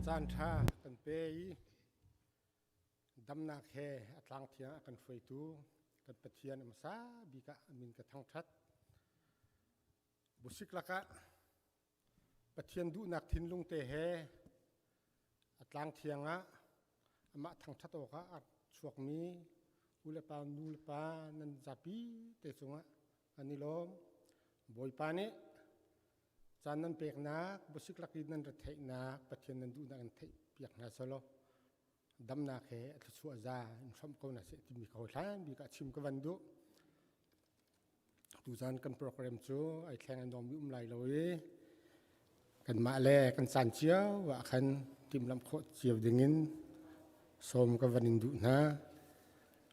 Caan ṭha kan pe i damnak he a tlang thiang a kan hruaitu kan Pathian a hmasa bik ah a min ka thangṭhat. Busik lakah Pathian duhnak thinlung te he a tlang thiang ah amah thangṭhat awkah a chuakmi u le pa nu le pa nan zapi te cungah kan i lawm. Bawipa nih caan nan peknak busik lak i nan retheihnak Pathian nan duhnak in theih piak hna selaw damnak he a thluachuah za in hrawmh ko hna seh timi ka hlan bik ah chim ka van duh. Tuzan kan program cu ai thleng an dawmi um lai lo i kanmah le kan caan cio ah khan timhlamh khawh cio dingin sawm ka van in duh hna.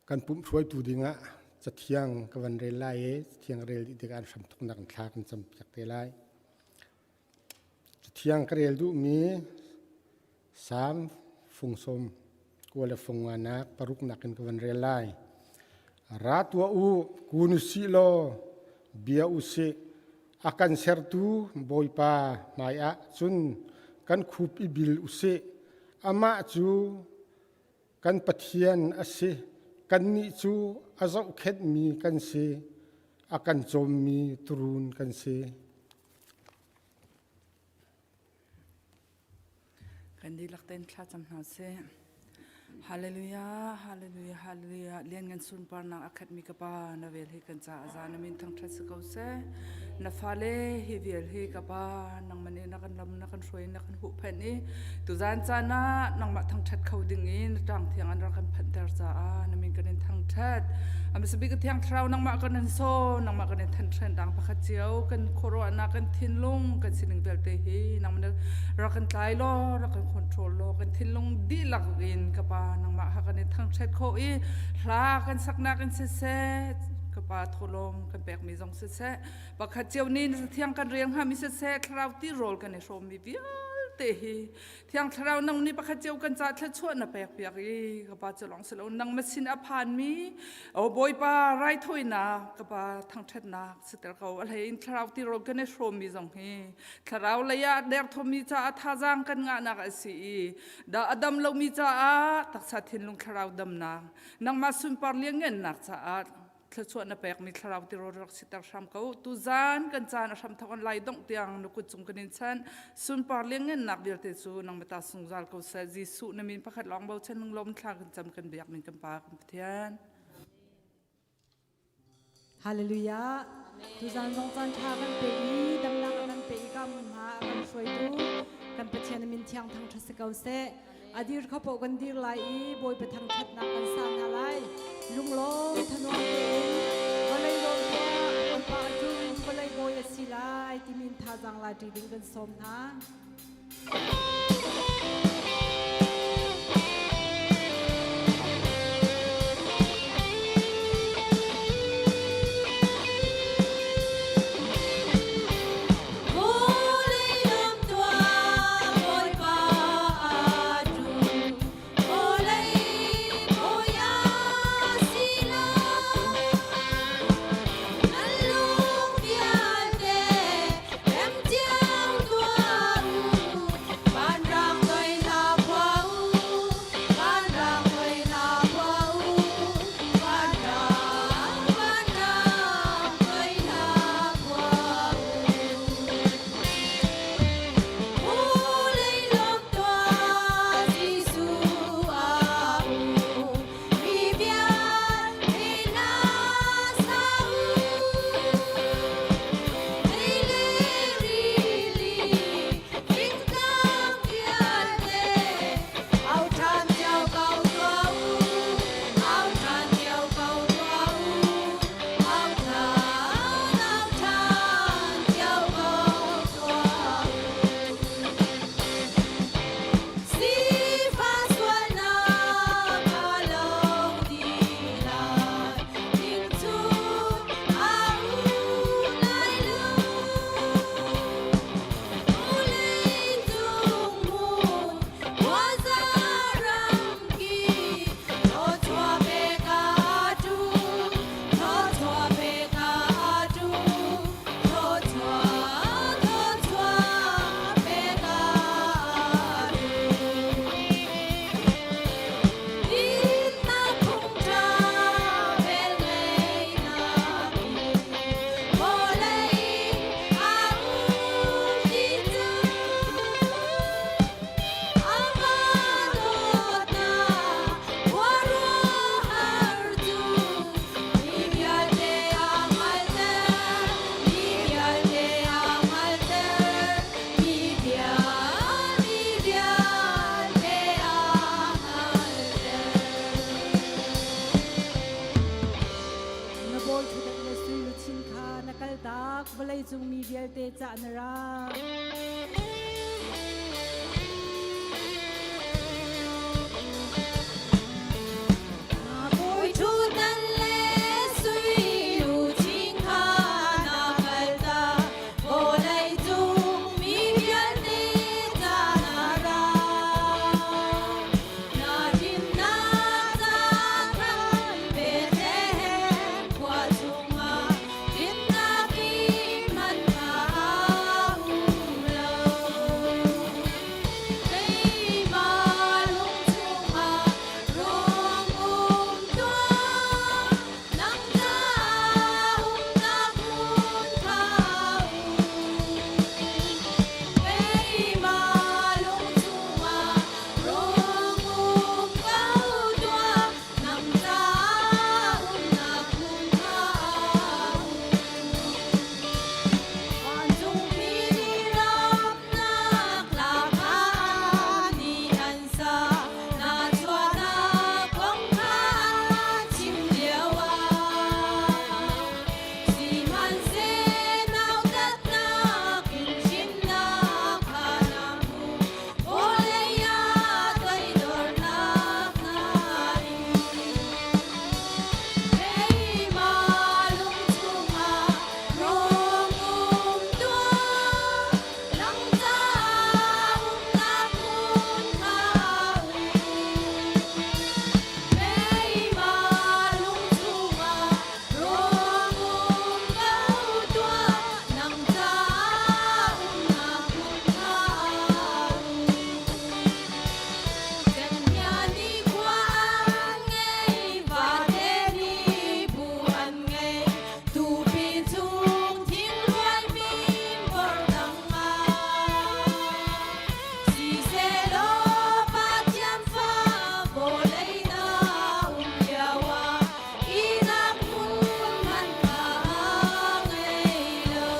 Kan pumh hruaitu dingah cathiang ka van rel lai i cathiang rel dih tikah an hramthoknak in thla kan campiak te lai. Cathiang ka rel duhmi Salm fung sawm kua le fung nganak paruknak in ka van rel lai. Ra tuah u, kun u sih law bia u sih. A kan sertu Bawipa hmaiah cun kan khup i bil u sih. Amah cu kan Pathian a si. Kannih cu a zohkhenhmi kan si. A kan cawmmi tuurun kan si. Kan dihlak tein thlacam hna sih. Hallelujah, hallelujah, hallelujah. Lianngan sunparnak a khatmi ka Pa, na vel hi kan caah za na min thangṭhat si ko seh. Na fale hi vial hi ka Pa, nangmah nih na kan lam, na kan hruai, na kan huhphenh i tuzan caan ah nangmah thangṭhat kho ding in na ṭang thiang an rak kan phanhter caah na min kan in thangṭhat. A hmasa bik Thiang Thlarau nangmah kan in sawm, nangmah kan in thanṭhen dang pakhat cio kan khuaruahnak, kan thinlung, kan sining vialte hi nangmah nih rak kan tlai law, rak kan control law, kan thinlung dihlak in ka Pa nangmah kha kan in thangṭhat khawh i hla kan saknak in siseh, ka Pa thawhlawm kan pekmi zong siseh, pakhat cio nih na thiang kan rel hngami siseh, thlarau tirawl kan i hrawmmi vialte hi Thiang Thlarau nang nih pakhat cio kan ca thluachuah na pek piak i ka pa cu lawng si lo nang ma sin a phanmi o Bawipa raithawinak ka pa thangṭhatnak siter ko a hlei in thlarau tirawl kan i hrawmmi zong hi thlarau lei ah derthawmmi caah thazaang kan ngahnak a si i da a dam lomi caah taksa thinlung thlarau damnak nangmah sunpar lianngannak caah thluachuah na pekmi thlarau tirawl rak siter hram ko tuzan kan caan a hram thok an lai dongh tiang na kut cung kan in chan sunpar lianngannak vialte cu nang mata sungzal ko seh Jesuh na min pakhat lawng bochan lunglawm thla kan cam kan biak min kan pa kan Pathian Hallelujah. Tuzan zong caan ṭha kan pe i damnak kan pe i ka mun hma a kan hruaitu kan Pathian min thiang thang ṭha si ko seh. A dir kho paoh kan dir lai i Bawipa thangṭhatnak kan sa hna lai. Lunglawm thanuam tein vawlei lawm tuah Bawipa a ṭum vawlei bawi a si lai timi in thazaang la ṭi ding kan sawm hna. Zeicah na ra? Bawi ṭhutdan le sui luchin kha na kalta, vawlei cung mi vialte ca na ra. Na thimnak ca khan Bethlehem khua chungah dinnak i hman kha um lo. Keimah lung chungah rung um tuah, nang caah umnak hmun kha um. Keimah lung chungah rung um ko tuah, nang caah umnak hmun kha um. Vancungmi nih lawmhnak hla kha nih an sa, na chuahnak kong kha chim lioah. Sihmanhseh nautatnak in chimnak kha na hmuh, vawlei ah toidornak na ing. Keimah lung chungah rung um tuah, nang caah umnak hmun kha um. Keimah lung chungah rung um ko tuah, nang caah umnak hmun kha um. Cenghngia nih khua an ngei, vate nih bu an ngei, tupi chung thingluai fimvor dang ah. Sisehlaw Pathian fa vawlei na um lioah ihnak hmun hmanh kha ngei lo.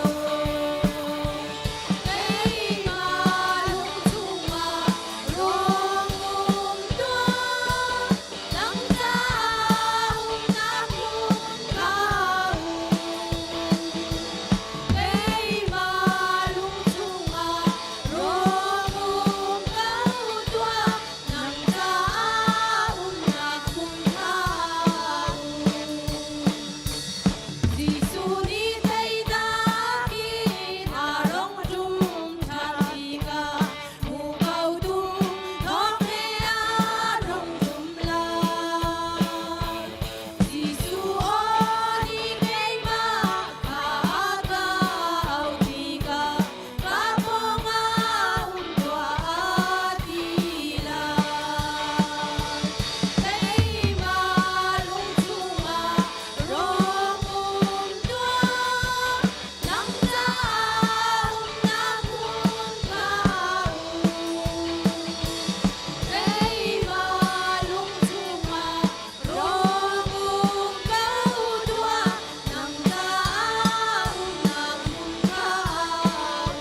Keimah lung chungah rung um tuah, nang caah umnak hmun kha um. Keimah lung chungah rung um ko tuah, nang caah umnak hmun kha um. Jesuh nih teinak in a rung ṭum ṭhan tikah muko tum thawng he a rung ṭum lai. Jesuh aw nih keimah kha a ka auh tikah ka pawngah um tuah a ti lai. Keimah lung chungah rung um tuah, nang caah umnak hmun kha um. Keimah lung chungah rung um ko tuah, nang caah umnak hmun kha um.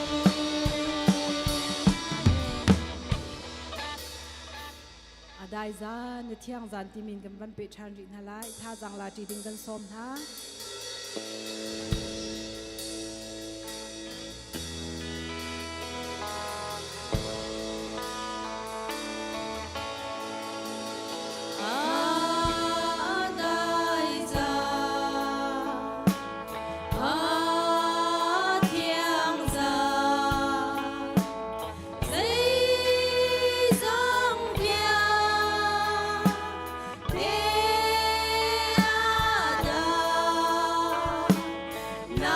A dai zan, na thiang zan timin kan van pe ṭhan rih hna lai. Thazaang la ṭi ding kan sawm hna. A dai zan, a thiang zan, zeizong vialte a dai.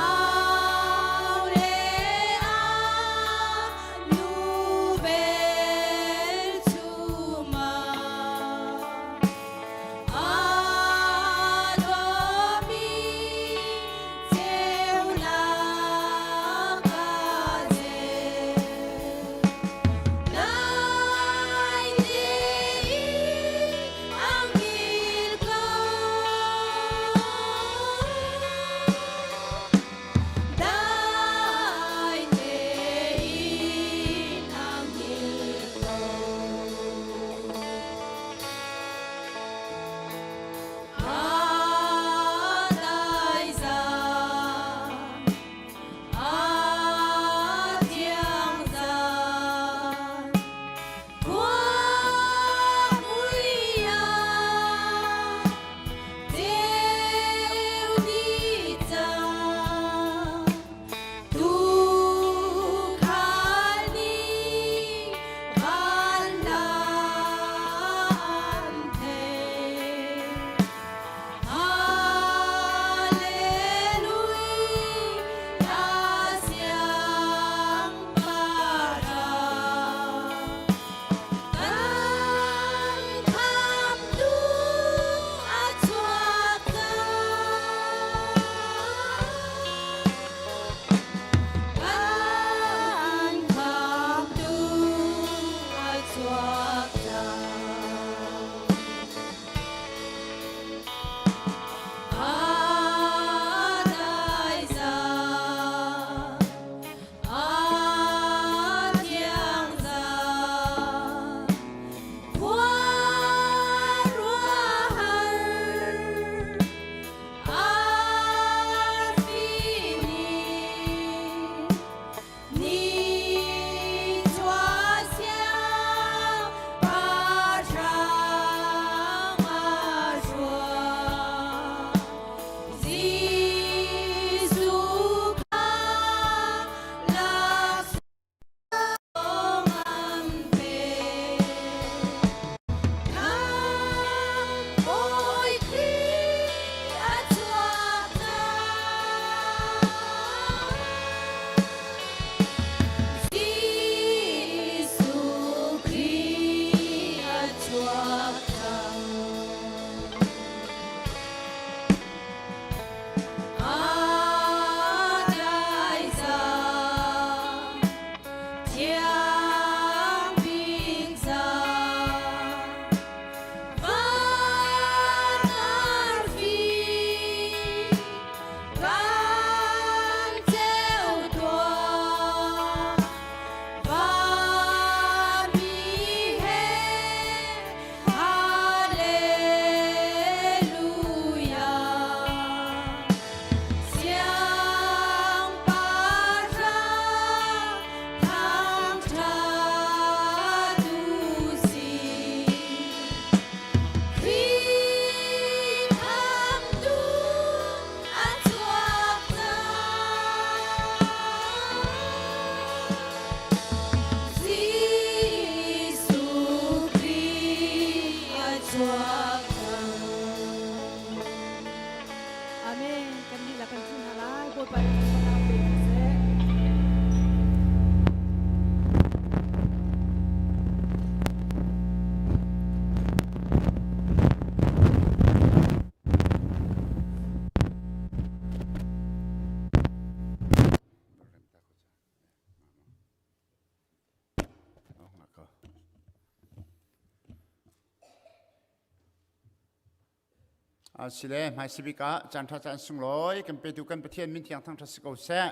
Sile hmaisibik ah caan ṭha caan sunglawi kan petu kan Pathian min thiang thangṭhat si ko seh.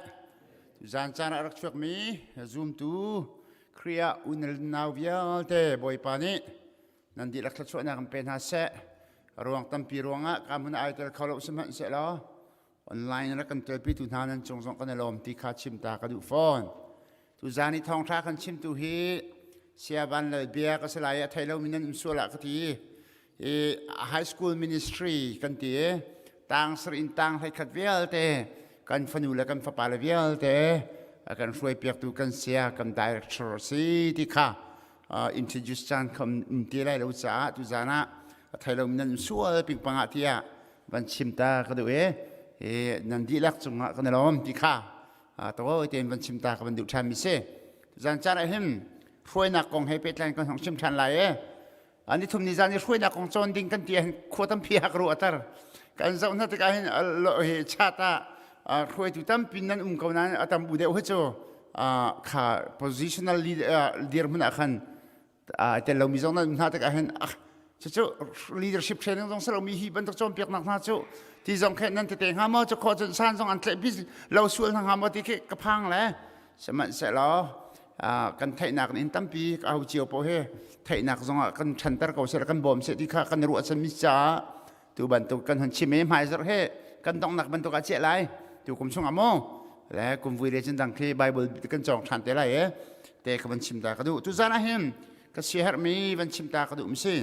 Zan caan ah rak chuakmi zumtu Khrih ah unau vialte Bawipa nih nan dihlak thluachuahnak kan pe hna seh. Ruang tampi ruangah ka hmun ai tel kho lo sihmanhsehlaw online rak kan telpitu hna nan cung zong kan i lawm ti kha chim ta ka duh fawn. Tuzaan i thawngṭha kan chimtu hi Saya Van Lal Biak a si lai i a thei lomi nan um sual ah ka ti. I high school ministry kan ti i tang sarih in tang hleikhat vialte kan fanu le kan fapa le vialte a kan hruaipiaktu kan saya kan director a si ti kha introduce caan kha um ti lai lo caah tuzaan ah a thei lomi nan um sual pingpang ah tiah van chim ta ka duh i nan dihlak cungah kan i lawm ti kha tawi tein van chim ta ka van duh ṭhan mi si. Zan caan ah hin hruainak kong he pehtlai kan hong chim ṭhan lai e. Ani thum ni zan i hruainak kong cawn ding kan ti ahhin khua tampi ha ka ruah tar. Kan zoh hna tikah hin hi chat ah hruaitu tampi nan um ko nain a tam u deuh hi cu kha positional dirhmun ah khan tel lomi zong nan hna tikah hin cucu leadership training zong si lomi hi bantuk cawnpiaknak hna cu ti zong khe nan tete hnga maw cu khawh cun san zong an tlaih bi lo sual hna hnga maw ti khi ka phang le sihmanhsehlaw kan theihnak in tampi ka ho cio paoh he theihnak zong ah kan ṭhanter ko seh kan bawm seh ti kha kan ruah chan mi caah tu bantuk kan hun chim i hmaizarh he kan donghnak bantuk ah chiah lai tu kum chungah maw le kum vui le cun dang khi Bible kan cawng ṭhan te lai e te ka van chim ta ka duh tu zan ah hin ka siaherhmi van chim ta ka duh mi si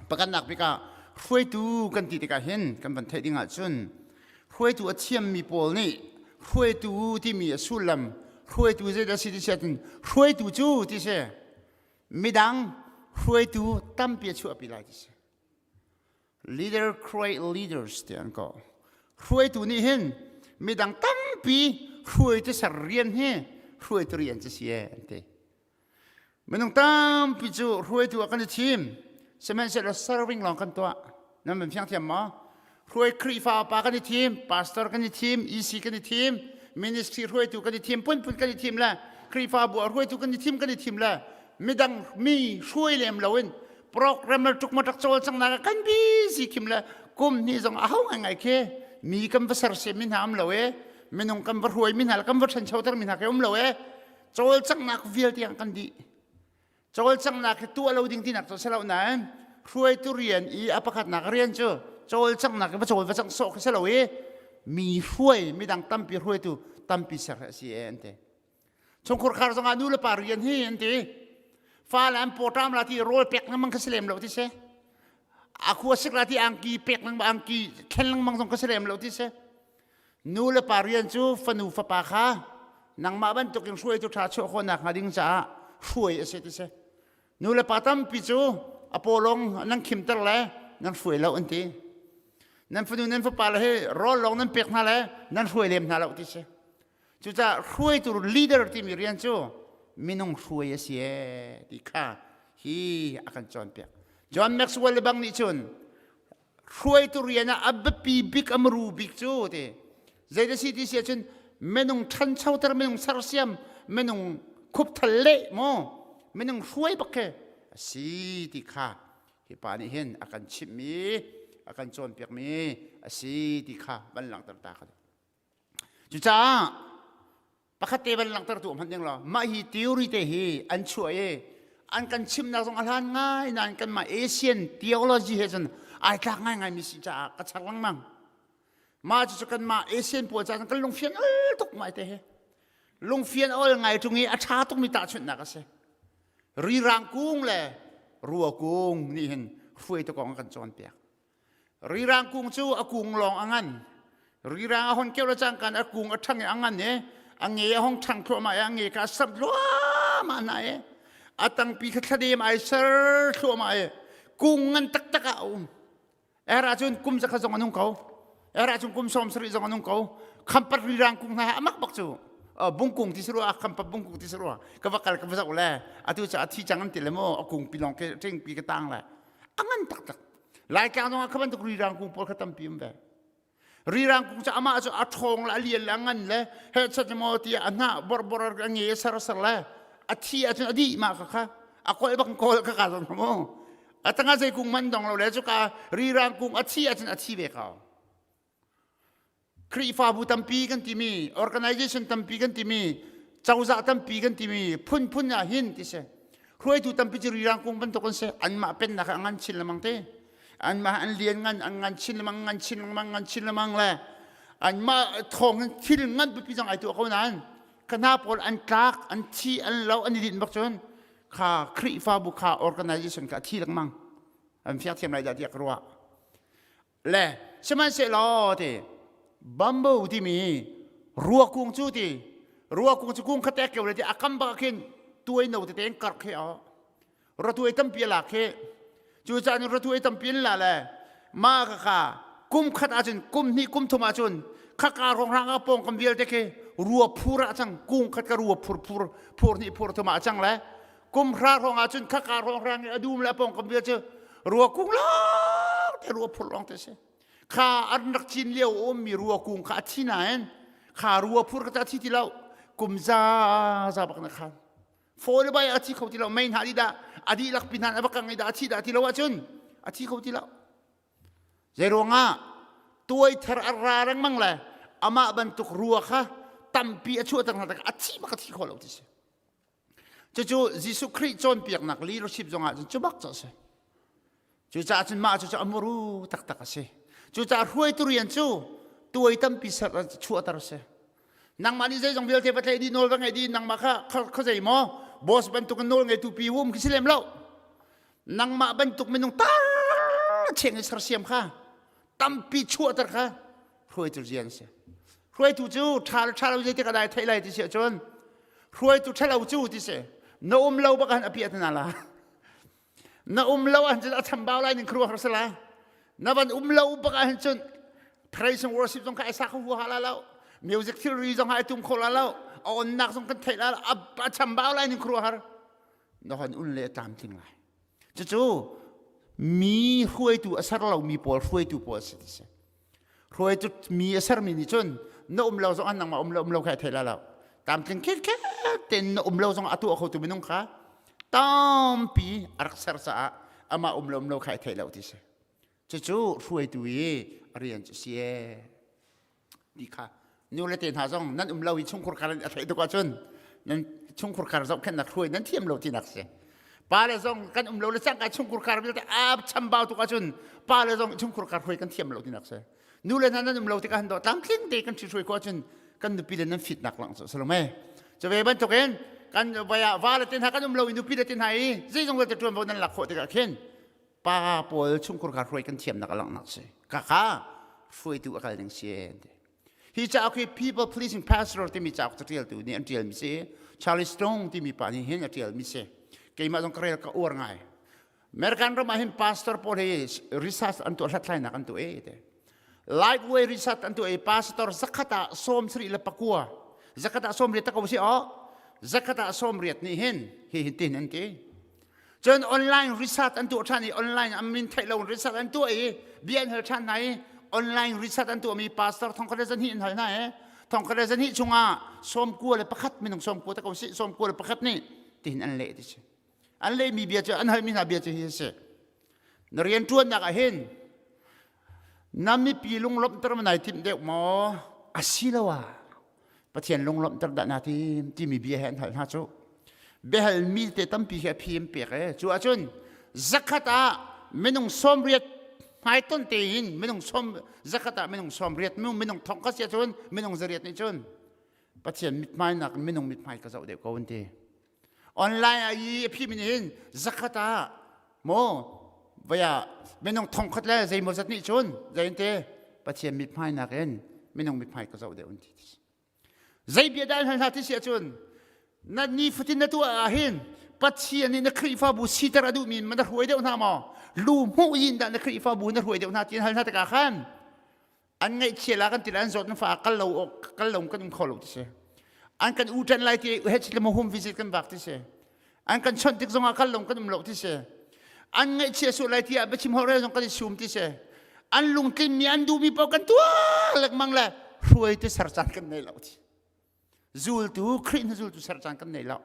pakhatnak bik ah hruaitu kan ti tikah hin kan van theih ding ah cun hruaitu a thiammi pawl nih hruaitu timi a sullam hruaitu zeidah si ti si ahcun hruaitu cu ti si midang hruaitu tampi a chuahpi lai ti si Leader create leaders ti an ko. Hruaitu nih hin midang tampi hruaitu ser rian hi hruaitu rian cu si e an ti. Minung tampi cu hruaitu ah kan i thim. Sihmanhsehlaw serving lawng kan tuah. Nan van fiang thiam maw? Hruai Khrihfa pa kan i thim, pastor kan i thim, EC kan i thim, ministry hruaitu kan i thim, punpun kan i thim le Khrihfabu ah hruaitu kan i thim kan i thim le midang mi hruai lem loin programmer tuk ma tak cawl cang na kan busy khim le kum ni zong a ho ngai ngai khi mi kan va sersiam mi hna um lo e minung kan va hruai mi hna kan va ṭhanchoter mi hna ke um lo e cawlcanghnak vialte ang kan dih cawlcanghnak hi tuah lo ding tinak cu si lo nain hruaitu rian i a pakhatnak rian cu cawlcanghnak va cawl va cang sawh khi si lo i mi hruai midang tampi hruaitu tampi ser a si e an ti Chungkhur khar zongah nu le pa rian hi an ti. Fale an pawṭam la ti rawl pek lengmang kha si lem lo ti si. A khua sik la ti angki pek lengmang angki thlen lengmang zong kha si lem lo ti si. Nu le pa rian cu fanu fapa kha nangmah bantukin hruaitu ṭha chuah khawhnak hnga ding caah hruai a si ti si. Nu le pa tampi cu a pawlawng nan khimter le nan hruai lo an ti. Nan fanu nan fapa le hi rawl lawng nan pek hna le nan hruai lem hna lo ti si. Cucaah hruaitu leader timi rian cu minung hruai a si ee ti kha hi a kan cawnpiak. John Maxwell le bang nih cun hruaitu rian ah a biapi bik a maru bik cu ti zeidah si ti si ahcun minung ṭhanchoter minung sersiam minung khupthal leh maw minung hruai bak khi a si ti kha hi pa nih hin a kan chimhmi a kan cawnpiakmi a si ti kha van langhter ta ka duh. Cucaah pakhat te van langhter tu hmanh ding law mah hi theory te hi an chuah i an kan chimnak zong a hlan ngai nain kanmah Asian theology he cun ai tlak ngaingai mi si caah ka char lengmang. Mah cucu kanmah Asian pawl caah kan lungfian ol tuk ngai te hi. Lungfian ol ngai ṭung i a ṭha tukmi tahchunhnak a si. Rirang kung le rua kung nih hin hruaitu kong a kan cawnpiak. Rirang kung cu a kung lawng a ngan. Rirang a hon keuh le cangkan a kung a ṭhang i a ngan i a nge a hong ṭhang thluahmah i a nge kha a samh thluahmah hna i a tangpi kha thladem ai ser thluahmah i kung ngan taktak ah a um. Er ahcun kum zakhat zong a nung ko. Er ahcun kum 70 zong a nung ko. Khampat rirang kung hna a mak bak cu. Bungkung ti si rua, khampat bungkung ti si rua. Ka va kal ka va zoh le atu cu a thi cang an ti le maw a kung pi lawng ke ṭingpi ka tang le a ngan taktak. Laitlang zongah kha bantuk rirang kung pawl kha tampi um ve. Rirang kung cu amah cu a ṭhawng le a lian le a ngan le hechat maw tiah a hnah borbor a nge a ser ser le a thi ahcun a dih mah kha kha a kawlh bang kawl kha ka zong mu. A tangah zei kung man dong lo le cuka rirang kung a thi ahcun a thi ve ko. Khrihfabu tampi kan timi, organization tampi kan timi, cozah tampi kan timi, phunphun ah hin ti si. Hruaitu tampi cu rirang kung bantuk an si. Anmah pennak ah ngan chin lengmang te. Anmah an lian ngan, an ngan chin lengmang, ngan chin lengmang, ngan chin lengmang le anmah thawng in thil ngan pipi zong ai tuah ko nain kana pawl an tlak, an thi, an lo, an i dinh bak cun kha Khrihfabu kha organization kha a thi lengmang. An fiak thiam lai dah tiah ka ruah. Le sihmanhsehlaw ti bamboo timi rua kung cu ti rua kung cu kung kha tek keo le ti a kam bak khin tuai no tete in karh khi o ratuai tampi a lak khi cu caan ratuai tampi in la le ma ka kha kum khat ahcun kum hnih kum thum ahcun khaka rongrang a pawng kam vialte khi rua phur ah cang kung khat ka rua phur phur phur hnih phur thum ah cang le kum hra hrawng ahcun khaka hrawng i a dum le a pawngkam vial cu rua kung lawng te rua phur lawng te si kha an rak cin lio ummi rua kung kha a thi nain kha rua phur kha a thi ti lo kum za za bak na khan fawi le bai a thi kho ti lo mei hna di dah a dihlak pi hna a va kang i dah a thi dah ti lo ahcun a thi kho ti lo Zeiruangah tuai thar a ra lengmang le amah bantuk rua kha tampi a chuahter hna tikah a thi bak a thi kho lo ti si. Cucu Jesuh Khrih cawnpiaknak leadership zongah cun cu bak cu a si. Cucaah cun mah cu a muru taktak a si. Cucaah hruaitu rian cu tuai tampi ser chuahter a si. Nangmah nih zeizong vialte va tlaih dih nawl va ngeih dih nangmah kha khuazei maw boss bantuk in nawl ngeitu pi um khi si lem lo. Nangmah bantuk minung tar cheng i sersiam kha tampi chuahter kha hruaitu rian a si. Hruaitu cu ṭha le ṭha lo zeitik ah dah theih lai ti si ahcun hruaitu ṭhalo cu ti si na um lo bak han a piah tana la na um lo ahcun cun a chambau lai ning khuruah har sala na van um lo bak ahhin cun praise and worship zong kha ai sa kho huaha la lo music thilri zong ai tum kho la lo a onnak zong kan theih la a chambau lai ning khuruah har na hon un le tlamtling lai cucu mi hruaitu a ser lomi pawl hruaitu pawl si ti si hruaitu mi a sermi nih cun na um lo zong an nangmah um lo um lo kha thei la lo tlamtling khit khet ten na um lo zong a tuah khotu minung kha tampi a rak ser caah amah um lo um lo kha thei lo ti si cucu hruaitu i a rian cu si ee ti kha nu le te hna zong nan um lo i chungkhur khar a theih tuk ahcun nan chungkhur khar zohkhenhnak hruai nan thiam lo tinak si pa le zong kan um lo le cangka chungkhur khar vialte a chambau tuk ahcun pa le zong chungkhur khar hruai kan thiam lo tinak si nu le hna nan um lo tikah han do tlamtling te kan hruai ko ahcun kan nupi le nan fitnak lang cu salome cu ve bantukin kan vaya va le te hna kan um lo i nupi le te hna i zeizong vialte ṭuanvo nan lak khawh tikah khin pa pawl chungkhur kha hruai kan thiamnak a langhnak si ka kha hruaitu a kal ding si hi cauk hi people pleasing pastor timi cauk catialtu nih an tialmi si Charlie Stone timi pa nih hin a tialmi si keimah zong ka rel ka uar ngai American ram ah hin pastor pawl hi research an tuah hlathlainak an tuah e te Lifeway research an tuah i pastor zakhat ah sawm sarih le pakua zakhat ah sawm riat ta ko si o zakhat ah sawm riat nih hin hi hin tin an ti Cun online research an tuah ṭhan i online an min theih lo research an tuah i bia an hal ṭhan hna i online research an tuahmi pastor thongkhat le zahnih an hal hna i thongkhat le zahnih chungah 91 minung 90 te ko sih 91 nih tihin an leh ti si. An lehmi bia cu an halmi hna bia cu hi a si. Na rianṭuannak ah hin na mipi lunglawmhter ma nai timh deuh maw asiloah Pathian lunglawmhter dah naa tim timi bia he an hal hna cu biahalmi te tampi hi a phi an pek e cu ahcun zakhat ah minung 80 hmaiton tein minung sawm zakhat ah minung 80 minung thong kha si ahcun minung zariat nih cun Pathian mithmai nak minung mithmai ka zoh deuh ko an ti online ah i a phi min hin zakhat ah maw vaya minung thongkhat le zeimaw zat nih cun zein te Pathian mithmai nakin minung mithmai ka zoh deuh an ti zei bia dah hna ti si ahcun na nifatin na tuah ah hin Pathian nih na Khrihfabu siter a duhmi na hruai deuh hna maw lu hmuh yin dah na Khrihfabu na hruai deuh hna ti hal hna tikah khan an ngaihchia la kan ti an zawt na fa kal lo kal lo kan um kho lo ti si an kan u ṭan lai ti he le home visit kan vak ti si an kan chawnh tik zongah kal lo kan um lo ti si an ngaihchia suh lai ti ah biachim holh rel zong kan i sum ti si an lungtlin mi an duhmi paoh kan tuah lengmang le hruaitu ser caan kan nei lo ti zultu Khrih na zultu ser caan kan nei lo.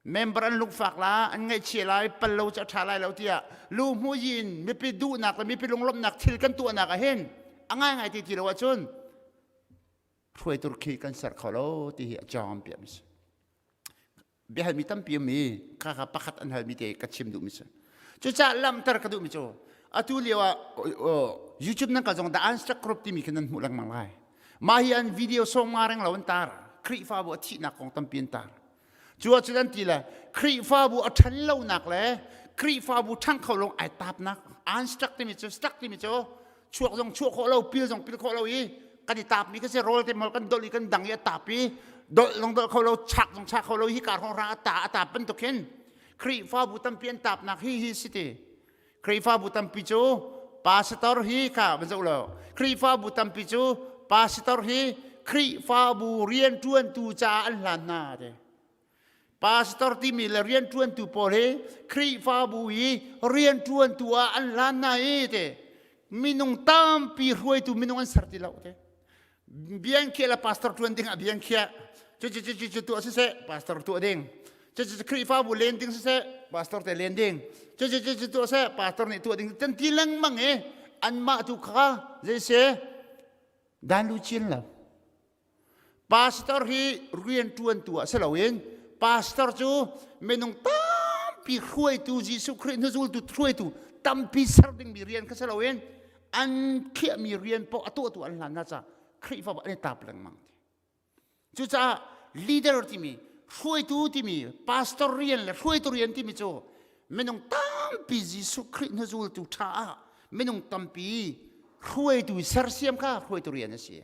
Member an lungfak la, an ngaihchia lai, pal lo cu a ṭha lai lo tiah lu hmu in mipi duhnak le mipi lunglawmhnak thil kan tuahnak ah hin a ngaingai ti ti lo ahcun hruaitu khi kan ser kho lo ti hi a cawm piah mi si. Biahalmi tampi um i kha kha pakhat an halmi te ka chim duhmi si. Cucaah lamter ka duhmi cu atu lio ah YouTube nan kal zong The Unstuck Group timi khi nan hmuh lengmang lai. Mah hi an video sawm nga reng lo an tar. Khrihfabu a thihnak kong tampi an tar. Cu ahcun an ti le Khrihfabu a ṭhan lonak le Khrihfabu ṭhang kho lo ai tapnak unstuck timi cu stuck timi cu chuak zong chuah khawh lo pil zong pil khawh lo i kan i tapmi ka si rawl te mawl kan dolh i kan dang i a tap i dolh zong dolh kho lo chak zong chak kho lo hi kar hrawng hrang a ta a tap bantuk hin Khrihfabu tampi an tapnak hi hi si ti Khrihfabu tampi cu pastor hi kha van zoh lo Khrihfabu tampi cu pastor hi Khrihfabu rianṭuantu caah an hlan hna ti Pastor timi le rianṭuantu pawl hi Khrihfabu i rianṭuantu ah an hlan hna i te minung tampi hruaitu minung an ser ti lo te biangkhiah le pastor ṭuan ding ah biangkhiah cu cu cu cu tuah siseh pastor tuah ding cu cu Khrihfabu len ding siseh pastor te len ding cu cu cu tuah seh pastor nih tuah ding tan ti lengmang i anmah tu kha zei se dan lu chin lo Pastor hi rianṭuantu ah si loin pastor cu minung tampi hruaitu Jesuh Khrih hnuzultu hruaitu tampi ser dingmi rian kha si loin an khiahmi rian paoh a tuahtu an hlan hna caah Khrihfabu an i tap lengmang. Cucaah leader timi hruaitu timi pastor rian le hruaitu rian timi cu minung tampi Jesuh Khrih hnuzultu ṭha ah minung tampi hruaitu sersiam kha hruaitu rian a si.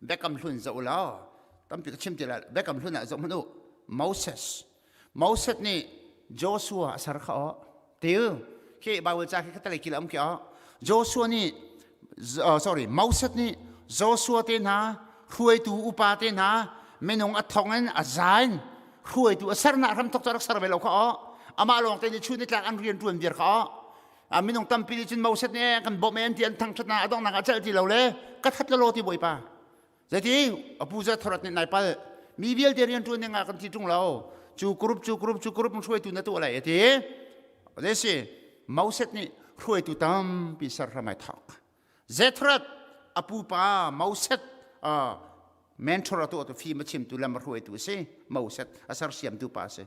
Biakam hlun zoh law tampi ka chim ti lai Biakam hlun ah zoh hmanh u Moses Moses nih Joshua a ser kha aw tiu khi Bible ca khi khatalei kil am khi aw Joshua nih sorry Moses nih Joshua te hna hruaitu upa te hna minung a thong in a za in hruaitu a sernak hram thok cu rak ser ve lo kha aw amah lawng te nih chun ni tlak an rian ṭuan viar kha aw a minung tampi nih cun Moses nih kan bawmh en ti an thangṭhat na a donghnak ah celh ti lo le ka that lo ti bawipa zeiti a pu za thorat nih nai pal mi vialte rian ṭuan ding ah kan ti ṭung lo cu group cu group cu group hruaitu na tuah lai ati zei si Moses nih hruaitu tampi ser hram ai thawk Zethrat a pupa Moses mentor a tuah tu fim a chimtu lam a hruaitu a si Moses a sersiamtu pa a si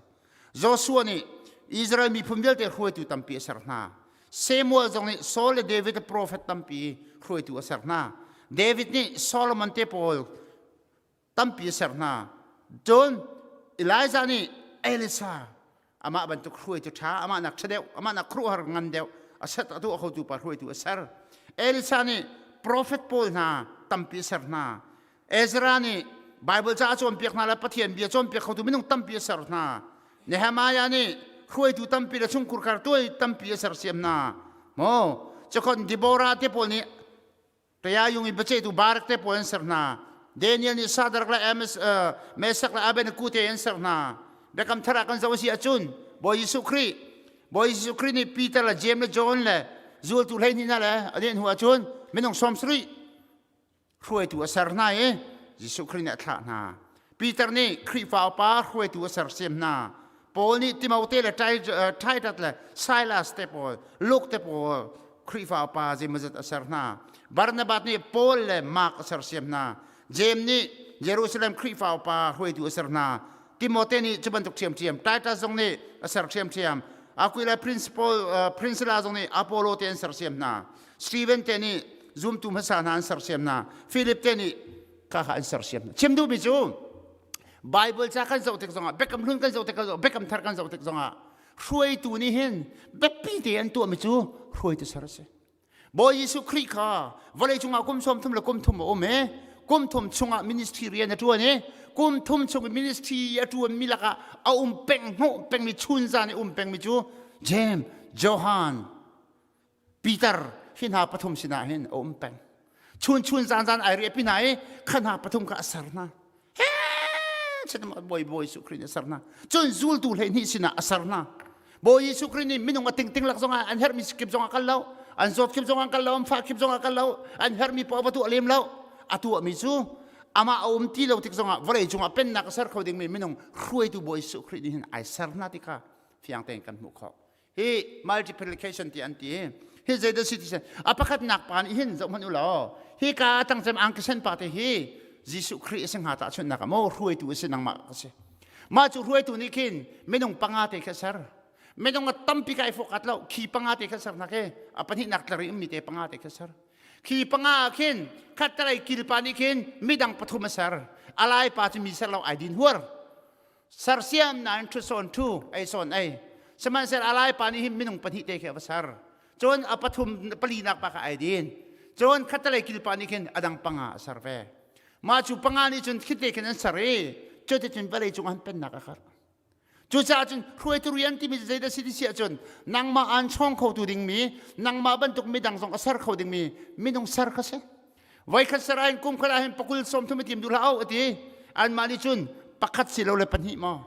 Joshua nih Israel miphun vialte hruaitu tampi a ser hna Samuel zong nih Saul le David prophet tampi hruaitu a ser hna David nih Solomon te pawl tampi a ser hna. Cun Elijah nih Elisa amah bantuk hruaitu ṭha, amah nak ṭha deuh, amah nak khuaruahhar ngan deuh a set a tuah khotu pa hruaitu a ser. Elisa nih profet pawl hna tampi a ser hna. Ezra nih Bible ca a cawnpiak hna le Pathian bia cawnpiak khotu minung tampi a ser hna. Nehemiah nih hruaitu tampi le chungkhur khar tuai tampi a sersiam hna. Maw cakon Deborah te pawl nih Tayayung i biaceihtu Barak te pawl an ser hna. Daniel nih Shadrach le Meshach le Abednego te an ser hna. Biakam thar ah kan zoh a si ahcun Bawi Jesuh Khrih Bawi Jesuh Khrih nih Peter le Jeim le John le zultu 12 hna le a deh hnu ahcun minung 70 hruaitu a ser hna i Jesuh Khrih nih a thlah hna. Peter nih Khrihfa upa hruaitu a sersiam hna. Paul nih Timote le Titus le Silas te pawl, Luke te pawl Khrihfa upa zeimawzat a ser hna. Barnabas nih Paul le Mark a sersiam hna. Jeim nih Jerusalem Khrihfa upa hruaitu a ser hna. Timote nih cu bantuk ṭhiamṭhiam, Titus zong nih a ser ṭhiamṭhiam. Aquila Principal, Priscilla zong nih Apollo te an sersiam hna. Stephen te nih zumtu hmasa hna an sersiam hna. Philip te nih kha kha an sersiam hna. Chim duhmi cu Bible ca kan zoh tik zongah Biakam Hlun kan zoh tik Biakam Thar kan zoh tik zongah hruaitu nih hin biapi te an tuahmi cu hruaitu ser a si. Bawi Jesuh Khrih kha vawlei cungah kum sawm thum le kum thum a um i kum thum chungah ministry rian a ṭuan i kum thum chung ministry a ṭuanmi lakah a um peng hnawh pengmi chun zan i um pengmi cu James, Johan, Peter hi hna pathum sinah hin a um peng. Chun chun zan zan ai riah pi hna i kha hna pathum kha a ser hna. He bawi Bawi Jesuh Khrih nih a ser hna. Cun zultu 12 sinah a ser hna. Bawi Jesuh Khrih nih minung a tingting lak zongah an herhmi kip zongah kal lo, an zawt kip zongah kal lo, an fah kip zongah kal lo, an herhmi paoh va tuah lem lo. A tuahmi cu. Amah a um ti lo tik zongah vawlei cungah pennak a ser kho dingmi minung hruaitu Bawi Jesuh Khrih nih hin ai ser hna ti kha fiang tein kan hmuh khawh. Hi multiplication ti an ti. Hi zeidah si ti a pakhatnak pa nih hin zoh hmanh u law hi ka tangcem angkisen pa te hi Jesuh Khrih a si hnga tahchunhnak ah maw hruaitu a si nangmah ka si. Mah cu hruaitu nih khin minung panga te kha ser. Minung a tampi kai fokat lo khi panga te kha ser hna khi a pahnihnak tlari ummi te panga te kha ser. Khi panga ah khin khattelei kilpa nih khin midang pathum a ser. A lai pa cu mi ser lo ai din huar. Sersiam nain ṭhu sawn ṭhu, ei sawn ei. Sihmanhsehlaw a lai pa nih hin minung pahnih te khi a va ser. Cun a pathum palinak pa kha ai din. Cun khattelei kilpa nih khin a dang panga a ser ve. Mah cu panga nih cun khite khin an ser i cuticun vawlei cung an pennak a karh. Cucaah cun hruaitu rian timi zeidah si ti si ahcun nangmah aan chawng khotu dingmi, nangmah bantuk midang zong a ser kho dingmi minung ser kha si. Voikhat ser ahhin kum khat ahhin pakul 30 a tim duh hlah au a ti. Anmah nih cun pakhat si lo le pahnih maw?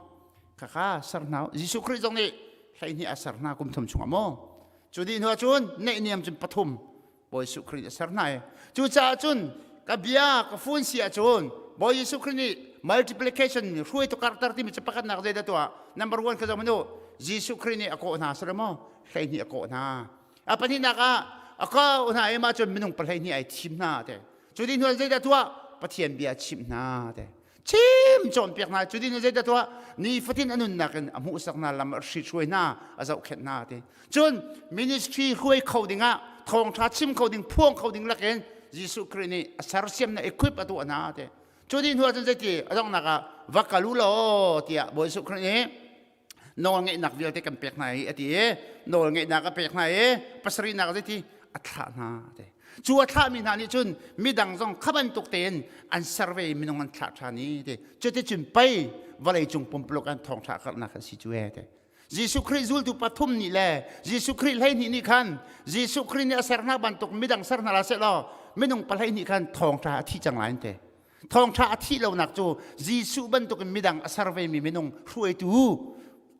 Khakha ser hna. Jesuh Khrih zong nih 12 a ser hna kum thum chungah maw? Cu dih hnu ahcun neihniam cun pathum Bawi Jesuh Khrih a ser hna i cucaah cun ka bia ka fun si ahcun Bawi Jesuh Khrih nih multiplication hruaitu karter timi cu pakhatnak zeidah tuah number one kha zoh hmanh u Jesuh Khrih nih a kawh hna si maw 12 a kawh hna a pahnihnak ah a kawh hna i mah cun minung pahleihnih ai thim hna te cu dih hnu zeidah tuah Pathian bia chimh hna te chim cawnpiak hna cu ding zeidah tuah nifatin a nunnak in a hmuhsak hna lam a hruai hna a zohkhenh hna ti cun ministry hruai kho dingah thawngtha chim kho ding phuang kho ding lakin Jesuh Khrih nih a sersiam na equip a tuah hna ti cu dih hnu ahcun zeiti a donghnak ah va kal u law tiah Bawi Jesuh Khrih nih nawlngeihnak vialte kan pek hna i a ti i nawlngeihnak a pek hna i pasarihnak zeiti a thlah hna ti cu a thlahmi hna nih cun midang zong kha bantuk tein an ser ve i minung an thlah ṭhan i ti cuticun pei vawlei cung pumpuluk an thawngṭha karhnak an si cu e ti Jesuh Khrih zultu pathum nih le Jesuh Khrih 12 nih khan Jesuh Khrih nih a ser hna bantuk midang ser hna la seh law minung pahleihnih khan thawngṭha a thi cang lai an ti Thawngṭha a thih lonak cu Jesuh bantukin midang a ser vemi minung hruaitu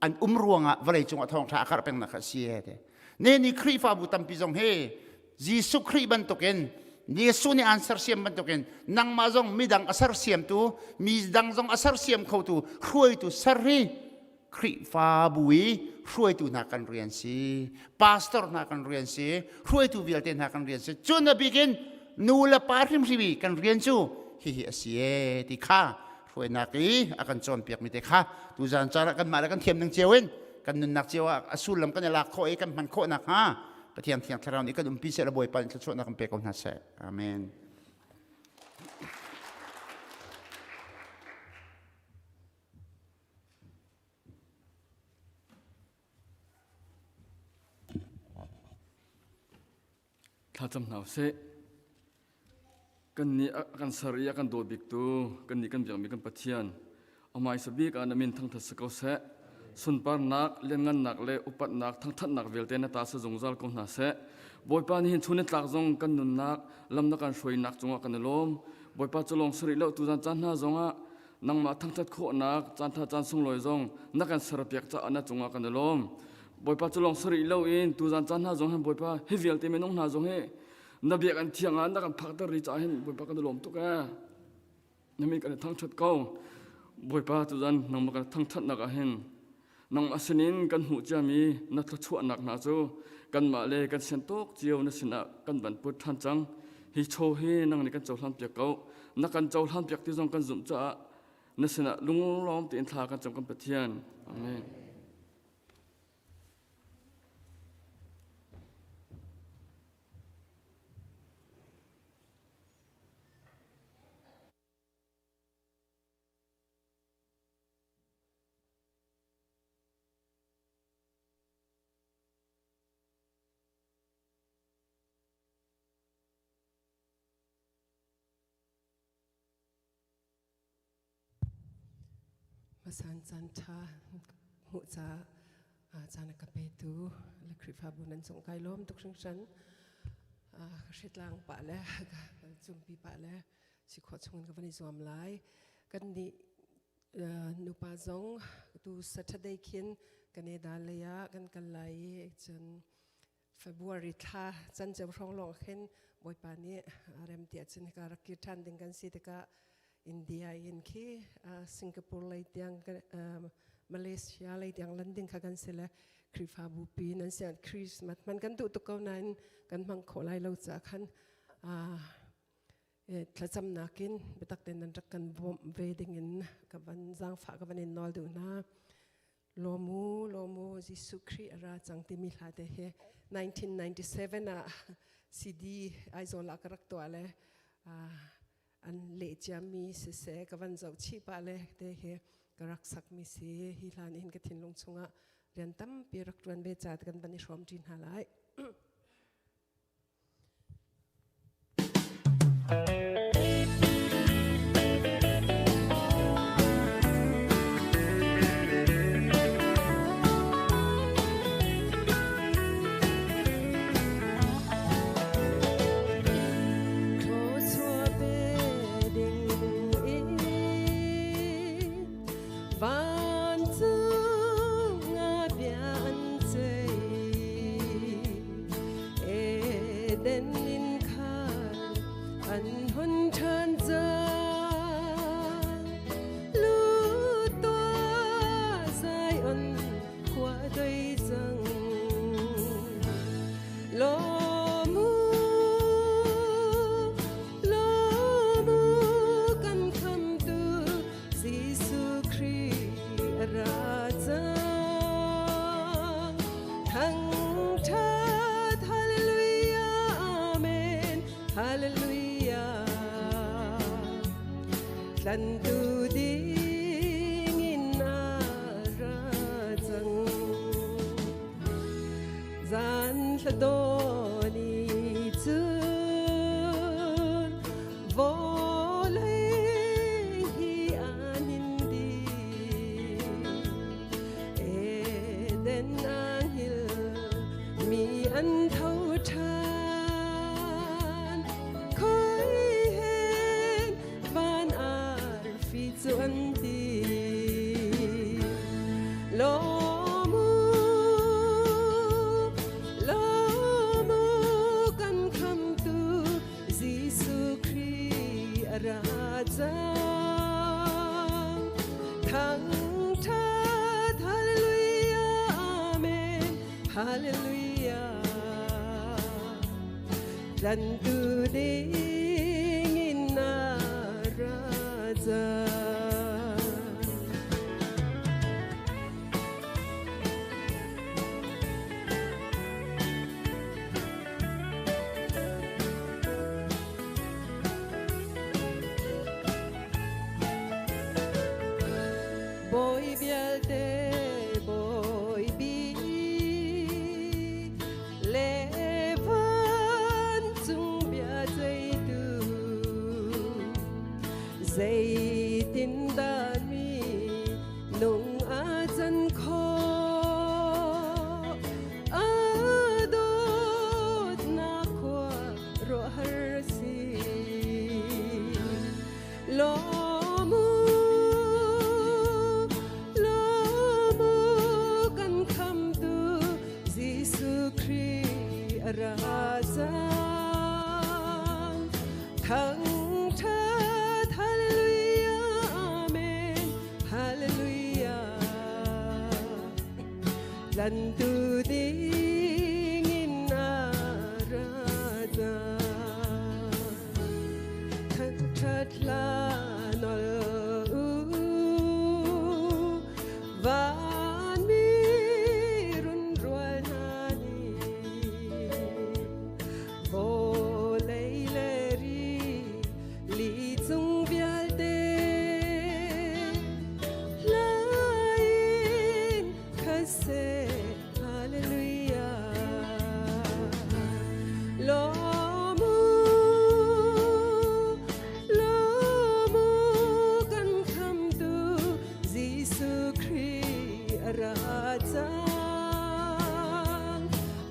an um ruangah vawleicung ah thawngṭha a karh pengnak a si e ti. Ne ni Khrihfabu tampi zong hi Jesuh Khrih bantukin Jesuh nih aan sersiam bantukin nangmah zong midang a sersiamtu, midang zong a sersiam khotu hruaitu ser hi Khrihfabu i hruaitu hna kan rian si, pastor hna kan rian si, hruaitu vialte hna kan rian si. Cun a bik in nu le pa hrimhrim i kan rian cu hihi a si e ti kha hruainak i a kan cawnpiakmi te kha tuzan caan ah kanmah le kan thiam ning cio in kan nunnak cio ah a sullam kan i lak khawh i kan hman khawh nakhnga Pathian Thiang Thlarau nih kan umpi seh le Bawipa nih thluachuahnak kan pe ko hna seh. Amen. Thlacam hna usih. Kannih a kan ser i a kan dawt biktu kannih kan biakmi kan Pathian amah i sabik ah na min thangthat si ko seh. Sunparnak, lianngannak le upatnak, thangthatnak vialte na ta si zungzal ko hna seh. Bawipa nih hin chun ni tlak zong kan nunnak lam na kan hruainak cungah kan i lawm. Bawipa cu lawng si rih lo tuzan caan hna zongah nangmah thangthat khawhnak caantha caan sunglawi zong na kan serpiak caah na cungah kan i lawm bawipa cu lawng si rih loin tuzan caan hna zong hin bawipa hi vialte minung hna zong hi na biak an thiang ah na kan phakter rih caah hin bawipa kan i lawm tuk ee na min kan i thangthat ko bawipa tuzan nangmah kan thangthatnak ah hin Nangmah sinin kan hmuh ciami na thluachuahnak hna cu kanmah le kan sian tawk cio na sinah kan van put ṭhan cang. Hi chaw hi nang nih kan cohlanpiak ko. Na kan cohlanpiak ti zong kan zumh caah na sinah lunglawm tein thla kan cam kan Pathian. Amen. Hmasan caan ṭha hmuh caah caan a ka petu le Khrihfabu nan cung kai lawm tuk hringhran. Ka hritlang pah le ka cumpi pah le si khawh chungin ka van i zuam lai. Kan nih Nupa zong tu Saturday khin Canada lei ah kan kal lai i cun February thla canceu hrawng lawng khin Bawipa nih rem ti ahcun hika rak kir ṭhan ding kan si tikah. India in khi Singapore lei tiang Malaysia lei tiang lan ding kha kan si le Khrihfabu pi nan sian Christmas man kan duh tuk ko nain kan hmang khawh lai lo ca khan thlacamnak in biatak tein nan rak kan bawmh ve ding in ka van zaangfah ka van in nawl duh hna. Lawmu lawmu Jesuh Khrih a ra cang timi hla te hi 1997 ah CD Aizawl ah ka rak tuah le an leh ciami siseh ka van zoh chih pah le te hi ka rak sakmi si hi hlan in ka thinlung chungah rian tampi rak ṭuan ve ca kan van i hrawm ṭi hna lai. Vancung ah bia an ceih Eden in khan an hun ṭhan cang Lut tuah Zion khua doi cang Lawm u, lawm u kan khamtu Jesuh Khrih a ra cang. Thangṭhat Hallelujah Amen Hallelujah. Tlantu ding in a ra cang. Zan hla dawn i cun vawlei hi an in dih. Eden angel mi an tho ṭhan. Khoi hen van arfi cu an ti. Lawm u, lawm u kan khamtu Jesuh Khrih a ra cang. Thangṭhat Hallelujah Amen Hallelujah. Tlantu ding in na ra cang. Bawi vialte bawi bi le vancung bia zeitu zeitindah mi nung a can khawh a dawtnak khua ruahhar si Lawm u, lawm u kan khamtu Jesuh Khrih a ra cang. Thangṭhat Hallelujah Amen Hallelujah. Tlantu ding in a ra cang. Thangṭhat hla nawl u, vanmi runrual hna nih vawlei le ri li cung vialte hla in khat seh Hallelujah. Lawm u, lawm u kan khamtu Jesuh Khrih a ra cang.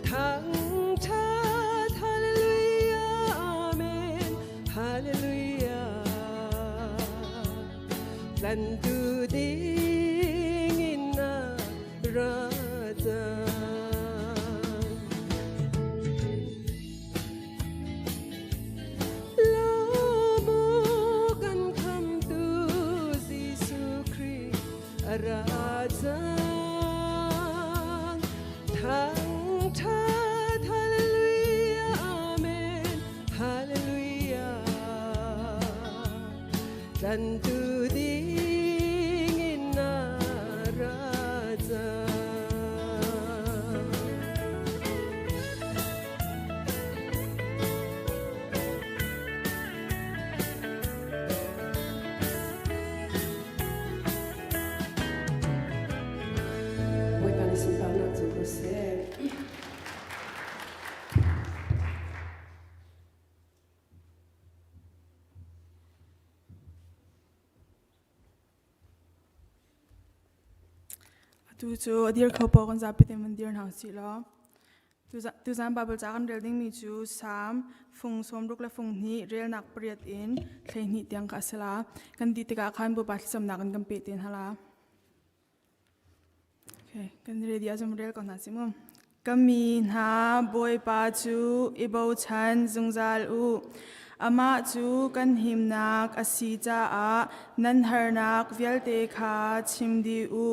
Thangṭhat Hallelujah Amen Hallelujah. Tlantu ding in a ra cang. Lawm u kan khamtu Tlantu dingin na ra cang. Bawipa nih sunparnak cu ko seh. Atu cu a dir kho paoh kan zapi te man dir hna usih law. Tuzan Bible ca kan rel dingmi cu Salm fung 60 le fung hnih relnak pariat in 12 tiang kha a si la. Kan dih tikah khan Bawipa thlacamnak in kan peh te hna la. Okay, kan ready ahcun rel ko hna si mu. Ka mi hna Bawipa cu i bochan zungzal u. Amah cu kan himnak a si caah nan harnak vialte kha chim dih u.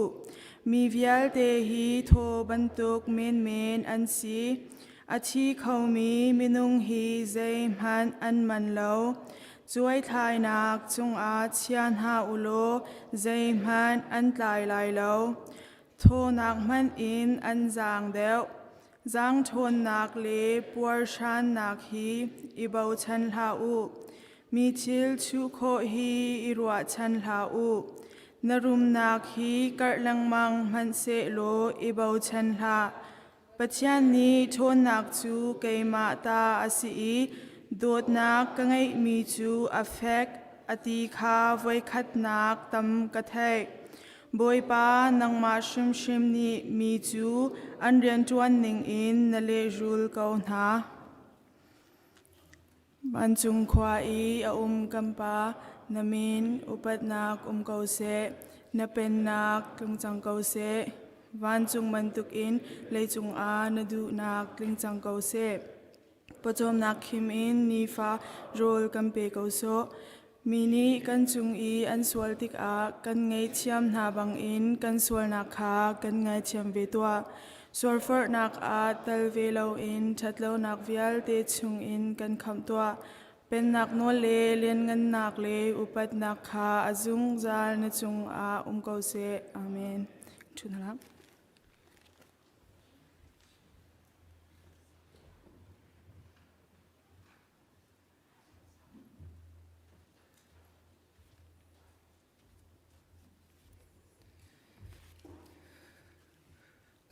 Mi vialte hi thaw bantuk menmen an si. A thi khomi minung hi zeihmanh an man lo. Cuaithlainak cungah chia hna u law zeihmanh an tlai lai lo. Thawnak hmanh in an zaang deuh. Zaangṭhawnnak le puarhrannak hi i bochan hlah u. Mi thil chuh khawh hi i ruahchan hlah u. Na rumnak hi karh lengmang hmanhsehlaw i bochan hlah. Pathian nih ṭhawnnak cu keimah ta a si i dawtnak ka ngeihmi cu a fek a ti kha voikhatnak tam ka theih. Bawipa, nangmah hrimhrim nih mi cu an rianṭuan ningin na lehrul ko hna. Vancung khua i a um kan Pa, na min upatnak um ko seh, na pennak tlung cang ko seh. Vancung bantukin leicung ah na duhnak tling cang ko seh. Pawcawmnak khim in nifa rawl kan pe ko sawh. Mi nih kan cung i an sual tikah kan ngaihthiam hna bangin kan sualnak kha kan ngaithiam ve tuah. Sualforhnak ah tel ve loin ṭhatlonak vialte chungin kan khamh tuah. Pennak nawl le lianngannak le upatnak kha a zungzal na cungah um ko seh. Amen. Ṭhu hna hlah.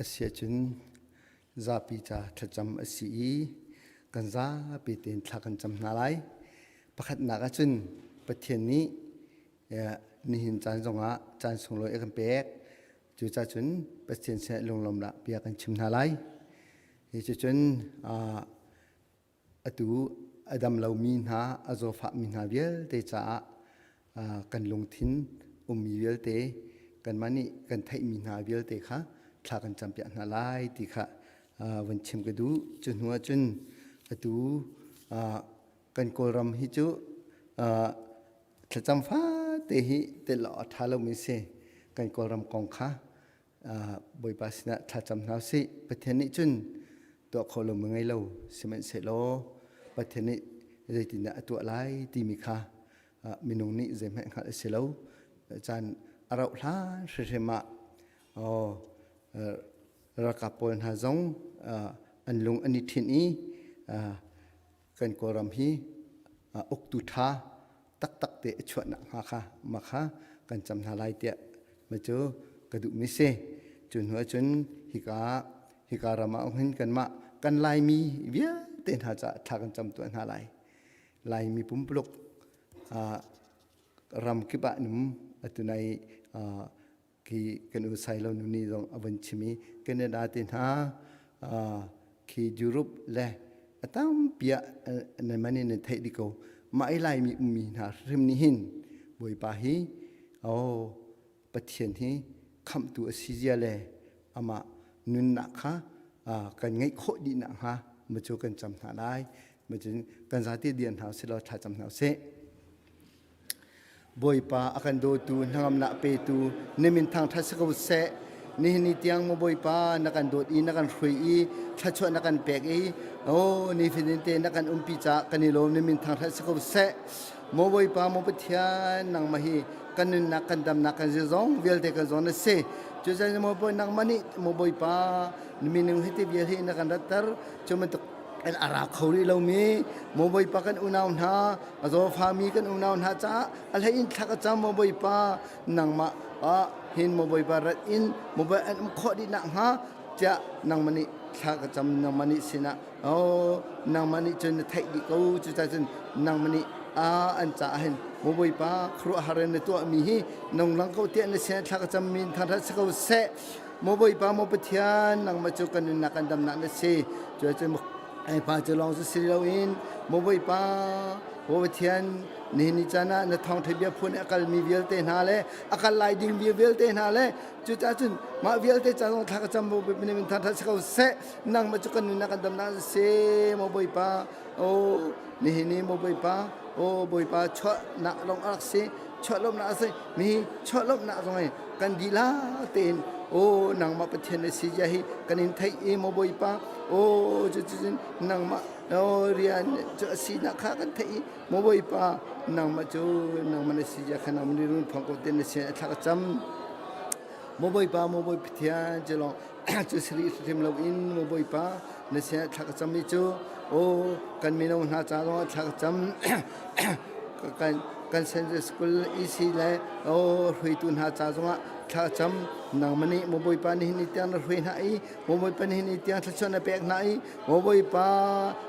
Asiahcun zapi ca thlacam a si i kan zapi tein thla kan cam hna lai. Pakhatnak ahcun Pathian nih nihin caan zongah caan sunglawi a kan pek. Cucaah cun Pathian sinah lunglawmnak bia kan chim hna lai. Hi cucun atu a dam lomi hna, a zawfahmi hna vialte caah kan lungthin ummi vialte kanmah nih kan theihmi hna vialte kha thla kan campiak hna lai ti kha van chim ka duh. Cu hnu ahcun atu kan Kawlram hi cu thlacam fate hi tel awk a ṭha lomi si. Kan Kawlram kong kha Bawipa sinah thlacam hna usih. Pathian nih cun tuah kho lo mi ngei lo sihmanhsehlaw Pathian nih zeitindah a tuah lai timi kha minung nih zeihmanh hngalh a si lo. Caan a rauh hlan hrimhrim ah ralkap pawl hna zong an lung an i ṭhinh i kan Kawlram hi uktu ṭha taktak te a chuahnak hnga kha mah kha kan cam hna lai tiah ma cu ka duhmi si. Cu hnu ahcun hika hika ram ah hin kanmah kan Laimi vialte hna caah thla kan cam tuah hna lai. Laimi pumpuluk ram kip ah num atu nai khi kan u Sailo nu nih zong a vun chim i Canada te hna khi Europe le a tampi ah nan man in nan theih dih ko mah i Laimi ummi hna hrim nih hin Bawipa hi oh Pathian hi khamhtu a si zia le amah nunnak kha kan ngeih khawh dih nak hnga ma cu kan cam hna lai ma cun kan zate dian hna usih law thla cam hna usih Bawipa a kan dawtu hnangamnak petu na min thangṭhat si ko seh. Nihin ni tiang maw Bawipa na kan dawt i na kan hruai i thluachuah na kan pek i oh nifatin te na kan umpi caah kan i lawm na min thangṭhat si ko seh. Maw Bawipa, maw Pathian, nangmah hi kan nunnak, kan damnak, kan zeizong vialte kan zawn na si. Cucaah maw Bawi, nangmah nih maw Bawipa, minung hi ti vial hi na kan ratter. Cu bantuk in a ra kho rih lomi maw Bawipa kan unau hna, a zawfami kan unau hna caah a hlei in thla ka cam maw Bawipa, nangmah ah hin maw Bawipa rat in maw Bawi an um khawh dih nakhnga tiah nangmah nih thla ka cam nangmah nih sinah Oh, nangmah nih cun na theih dih ko. Cucaah cun nangmah nih a an caah hin maw Bawipa khuaruahhar in na tuahmi hi nung lang ko tiah na sin thla ka cammi in thangṭhat si ko seh. Maw Bawipa, maw Pathian, nangmah cu kan nunnak kan damnak na si. Cucaah ai pa cu lawng cu si loin maw Bawipa, maw Pathian, nihin ni caan ah na thawngṭha bia phun a kalmi vialte hna le a kal lai ding bia vialte hna le cucaah cun mah vialte ca zong thla ka cam bu min thangṭhat si ko seh. Nangmah cu kan nunnak kan damnak si maw Bawipa o nihin ni maw Bawipa o Bawipa chuahnak lawng a rak si chuah lawmhnak a si mi chuah lawmhnak zong hi kan dila tein o nangmah Pathian na si zia hi kan in theih i maw Bawipa o cu cun nangmah o rian cu a sinak kha kan theih i maw Bawipa nangmah cu nangmah na si zia kha nangmah nih run phong ko te na sin a thla ka cam maw Bawipa maw Bawipa Pathian cu lawng cu siri hrim loin maw Bawipa na sinah thla ka cam i cu aw kan mino hna ca zongah thla ka cam kan kan Sunday school EC le aw hruaitu hna ca zongah thla ka cam nangmah nih maw Bawipa nihin ni tiang na hruai hna i maw Bawipa nihin ni tiang thluachuah na pek hna i maw Bawipa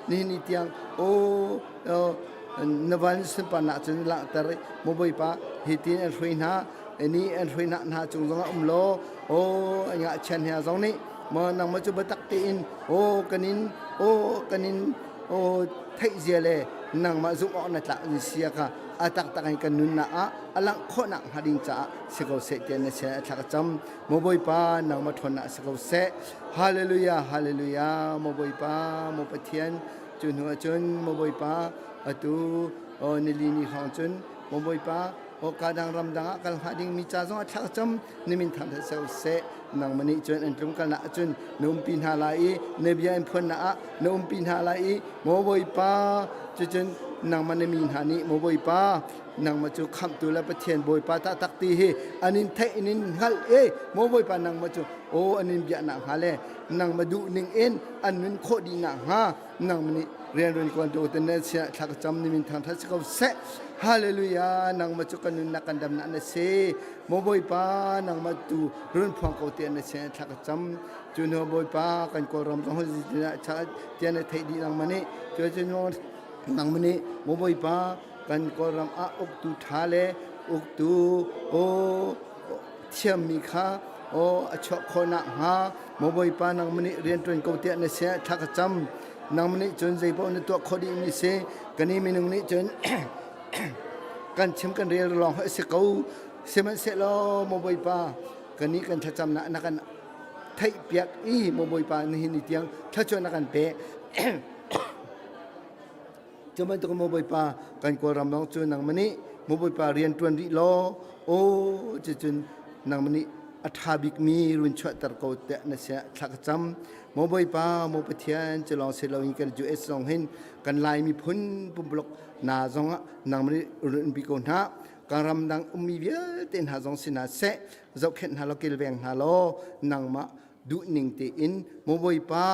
nihin ni tiang aw na van sunparnak cun langhter i maw Bawipa hi tin an hruai hna ni an hruai hna hna cung zongah um law aw an ngahchian hna zong nih maw nangmah cu biatak tein aw kanin aw kanin aw theih zia le nangmah zumh awk na tlak in sia kha a taktak in kan nunnak ah a langh khawhnak hnga ding caah si ko seh tiah na sin a thla ka cam maw Bawipa nangmah ṭhawnnak si ko seh hallelujah hallelujah maw Bawipa maw Pathian cu hnu ah cun maw Bawipa atu aw nili ni hrawng cun maw Bawipa Hawka dang ramdang ah kal hnga dingmi ca zong ah thla cam na min thangthat seh seh nangmah nih cun an tlung kalnak ahcun na umpi hna lai i na bia in phuannak ah na umpi hna lai i maw Bawipa cucun nangmah na mi hna nih maw Bawipa nangmah cu khamhtu le Pathian Bawipa taktak ti hi an in theih in in hngalh i maw Bawipa nangmah cu aw an in biaknak hnga le nangmah duh ning in an nun khawh dih nakhnga nangmah nih rianruan kuantu te na sinah thla ka cam ni min thangthat si ko seh hallelujah nangmah cu kan nunnak kan damnak na si maw bawipa nangmah tu run phuang ko te na sinah thla ka cam cu hnu bawipa kan kawlram zong tiah na theih dih nangmah nih cu cu nangmah nih maw bawipa kan kawlram ah uktu tha le uktu o thiammi kha aw a chuah khawh nakhnga maw Bawipa nangmah nih rianṭuan ko tiah na sin ah thla ka cam nangmah nih cun zeipaoh na tuah khawh dihmi si kani minung nih cun kan chim kan rel lawng a si ko sihmanhsehlaw maw Bawipa kani kan thlacamnak na kan theihpiak i maw Bawipa nihin ni tiang thluachuah na kan pek Cu bantuk maw Bawipa kan Kawlram lawng cu nangmah nih maw Bawipa rian ṭuan rih law aw cucun nangmah nih a ṭha bikmi run chuahter ko tiah na siah thla ka cam maw Bawipa maw Pathian cu lawng si loin kan US zong hin kan Lai miphun pumpuluk na zongah nangmah nih run bi ko hna kan ramdang ummi vialte hna zong si hna seh zohkhenh hna law kilveng hna law nangmah duhning tein maw Bawipa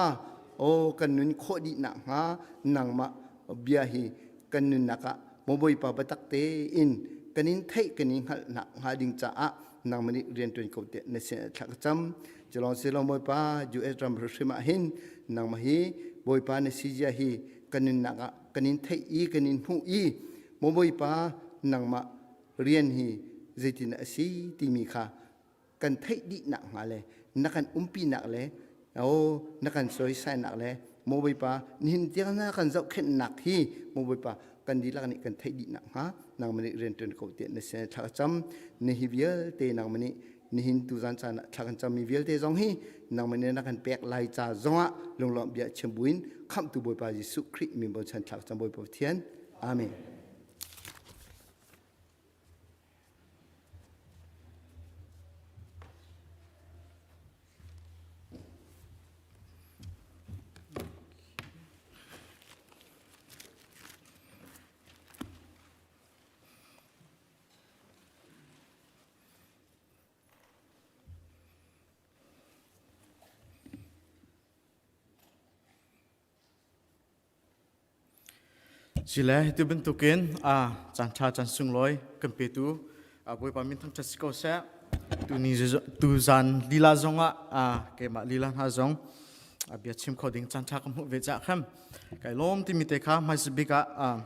aw kan nun khawh dih nakhnga nangmah bia hi kan nunnak ah maw Bawipa biatak tein kan in theih kan in hngalh nakhnga ding caah nangmah nih rianṭuan ko tiah na sin thla ka cam culawng si lo Bawipa US ram hrimhrim ah hin nangmah hi Bawipa na si zia hi kan nunnak ah kan in theih i kan in hmuh i maw Bawipa nangmah rian hi zeitin a si timi kha kan theih dih nakhnga le na kan umpinak le o na kan soisainak le maw Bawipa nihin tiang na kan zohkhenhnak hi maw Bawipa kan dihlak nih kan theih dih nakhnga nangmah nih rianṭuan ko tiah na sin thla ka cam na hi vialte nangmah nih nihin tuzan caan ah thla kan cammi vialte zong hi nangmah nih na kan pek lai ca zongah lunglawmh bia chim buin khamhtu Bawipa Jesuh Khrih min bochan thla ka cam Bawipa Pathian Amen. Sile tu bantukin a caan ṭha caan sunglawi kan petu Bawipa min thangṭhat si ko seh. Tu ni tu zan lila zongah keimah lila hna zong bia chim kho ding caan ṭha ka hmuh ve cah khan kai lawm timi te kha hmaisa bik ah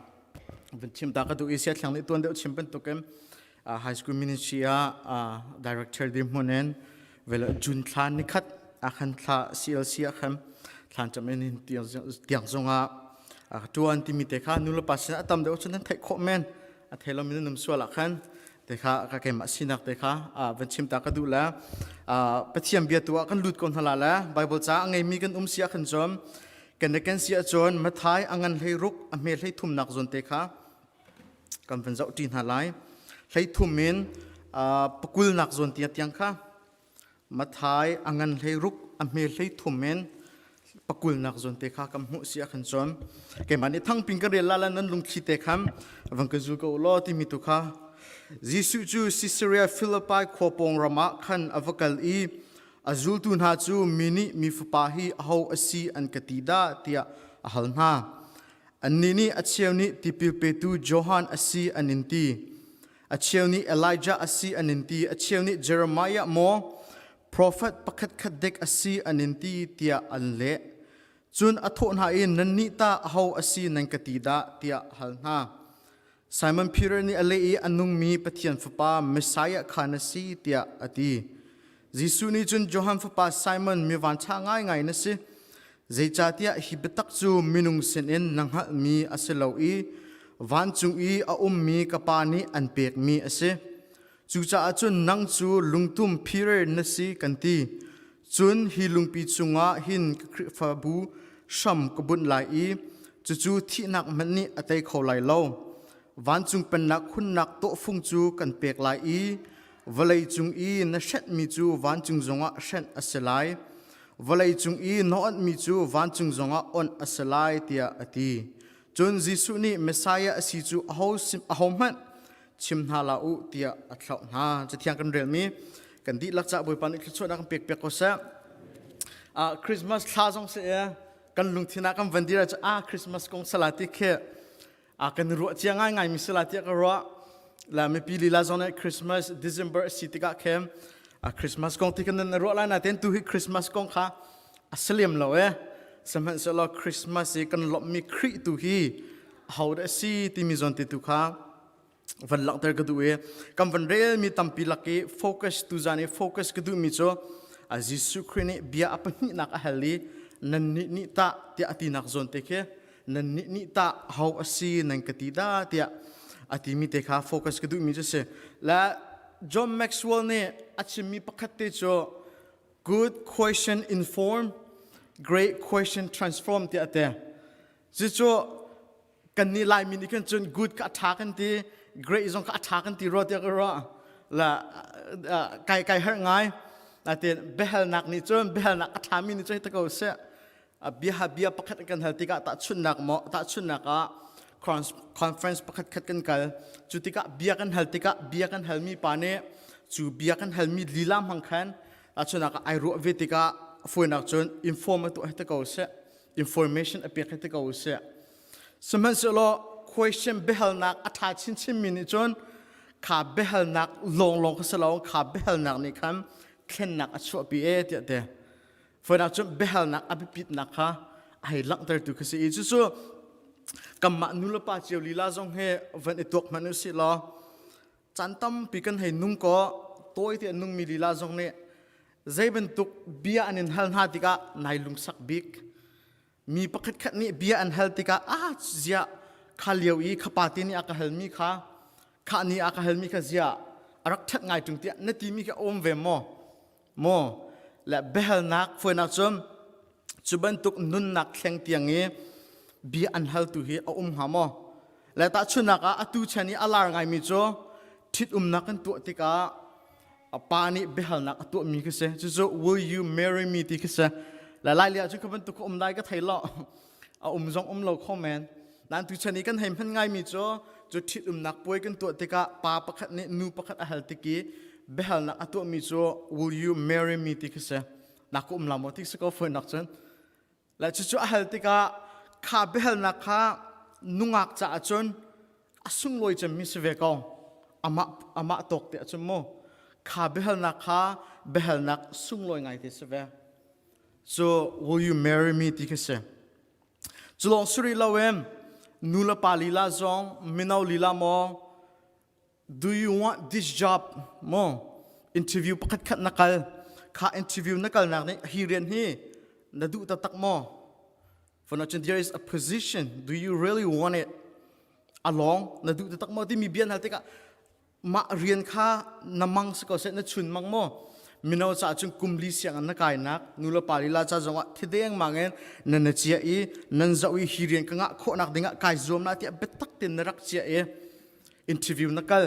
van chim ta ka duh i sia thlang nih tuan deuh chim bantukin high school ministry ah director dir hmun in vela June thla nikhat akhan thla CLC akhan thlan cham in tiang zongah tuan timi te kha nulepa sin atam deuh cun nan theih khawh men a thei lomi nan um sual ah khan te kha ka keimah sinak te kha van chim ta ka duh le Pathian bia tu ah kan lut ko hna la le Bible ca a ngeimi kan um si ah khan cun kan le kan si ahcun Mathai a ngan hlei ruk a hme hlei thumnak zawn te kha kan van zoh ṭi hna lai hlei thum in pakulnak zawn tia tiang kha Mathai a ngan hlei ruk a hme hlei thum in pakulnak zawn te kha kan hmuh si ah khan cun keimah nih thangping kan rel la la nan lungthli te khan van ka zul ko law timi tu kha Jesuh cu Caesarea Philippi khua pawng ram ah khan a va kal i a zultu hna cu mi nih mi fapa hi aho a si an ka ti dah tiah a hal hna. Annih nih a cheu nih tipil petu Johan a si an in ti. A cheu nih Elijah a si an in ti. A cheu nih Jeremiah maw profet pakhatkhat dek a si an in ti tiah an leh. Cun a thawh hna i nannih tah aho a si nan ka ti dah tiah a hal hna. Simon Peter nih a leh i a nungmi Pathian Fapa Messiah kha na si tiah a ti. Jesuh nih cun Johan fapa Simon mi vanṭha ngaingai na si. Zeicahtiah hi biatak cu minung sinin na hngalhmi a si lo i vancung i a ummi ka Pa nih an pekmi a si. Cucaah cun nang cu lungtum Peter na si kan ti. Cun hi lungpi cungah hin ka Khrihfabu hram ka bunh lai i cucu thihnak hmanh nih a tei kho lai lo. Vancung pennak hunnak tawhfung cu kan pek lai i vawlei cung i na hrenhmi cu vancung zongah hrenh a si lai. Vawlei cung i na onhmi cu vancung zongah onh a si lai tiah a ti. Cun Jesuh nih Messiah a si cu aho ahohmanh chim hna hlah u tiah a thlauh hna. Cathiang kan relmi kan dihlak caah Bawipa nih thluachuahnak kan pek piak ko seh. Uh, Christmas thla zong si e kan lungthin ah kan van dir ah ah Christmas kong sala ti khi a kan ruah cia ngaingai mi si la tiah ka ruah la mipi lila zong nih Christmas December a si tikah khin a Christmas kong ti kan nan ruah lai nain tu hi Christmas kong kha a si lem lo e sihmanhsehlaw Christmas i kan lawmhmi Khrih tu hi aho dah a si timi zawn te tu kha van langhter ka duh i kan van relmi tampi lak i focus tu zan i focus ka duhmi cu Jesuh Khrih nih bia a pahnihnak a hal i nannih nih tah tiah a tinak zawn te khi nannih nih tah ho a si nan ka ti dah tiah a timi te kha focus ka duhmi cu si la John Maxwell nih a chimmi pakhat te cu good question inform great question transform tiah a ti cucu kannih Laimi nih khan cun good kha a ṭha kan ti great zong kha a ṭha kan ti rua tiah ka ruah la kai kai harh ngai natin biahalnak nih cun biahalnak a ṭhami nih cun hei ta ko seh bia bia pakhat kan hal tikah tahchunhnak maw tahchunhnak ah conference pakhat khat kan kal cu tikah bia kan hal tikah bia kan halmi pa nih cu bia kan halmi lila hmang khan tahchunhnak ah ai ruah ve tikah fawinak cun inform a tuah hei ta ko seh information a pek hei ti ko usih. Sihmanhsehlaw question biahalnak a ṭha chinchinmi nih cun kha biahalnak lawnglawng kha si lo kha biahalnak nih khan thlennak a chuahpi e tiah te. Fawinak cun biahalnak a biapitnak kha a hei langhtertu khi si i cucu kanmah nulepa cio lila zong hi van i tuak hmanh usih law caan tampi kan hei nung kaw tawi te a nungmi lila zong nih zei bantuk bia an in hal hna tikah nai lungsak bik mi pakhat khat nih bia an hal tikah ah zia kha lio i kha pa te nih a ka halmi kha kha ni a ka halmi kha zia a rak ṭhat ngai ṭung tiah na timi kha um ve maw maw le biahalnak fuainak cun cu bantuk nunnak thleng tiang i bia an haltu hi a um hnga maw le tahchunhnak ah atu chan i a lar ngaimi cu ṭhitumnak kan tuah tikah a pa nih biahalnak a tuahmi khi si cucu will you marry me ti khi si le lai li ah cun kha bantuk um lai ka thei lo a um zong um lo kho men nan tu chan i kan hei hman ngaimi cu cu ṭhitumnak puai kan tuah tikah pa pakhat nih nu pakhat a hal tik i biahalnak a tuahmi cu will you marry me ti khi si nak ka um la maw ti si ko fawinak cun le cucu a hal tikah kha biahalnak kha nungak caah cun a sunglawi cemmi si ve ko. Amah amah tawk te ahcun mu kha biahalnak kha biahalnak sunglawi ngai te si ve. So will you marry me ti kha si. Cu lawng si rih lo in nu le pa lila zong mino lila maw do you want this job maw interview pakhat khat na kal kha interview na kalnak nih hi rian hi na duh taktak maw for now there is a position do you really want it along na duh taktak maw timi bia hal tikah mah rian kha na mang si ko seh na chun mang maw mino ca cun kum li siang an na kainak nu le pa lila ca zongah thideng mangin na na chia i nan zoh i hi rian ka ngah khawhnak dingah kai zuam na tiah biatak tin na rak chia i interview na kal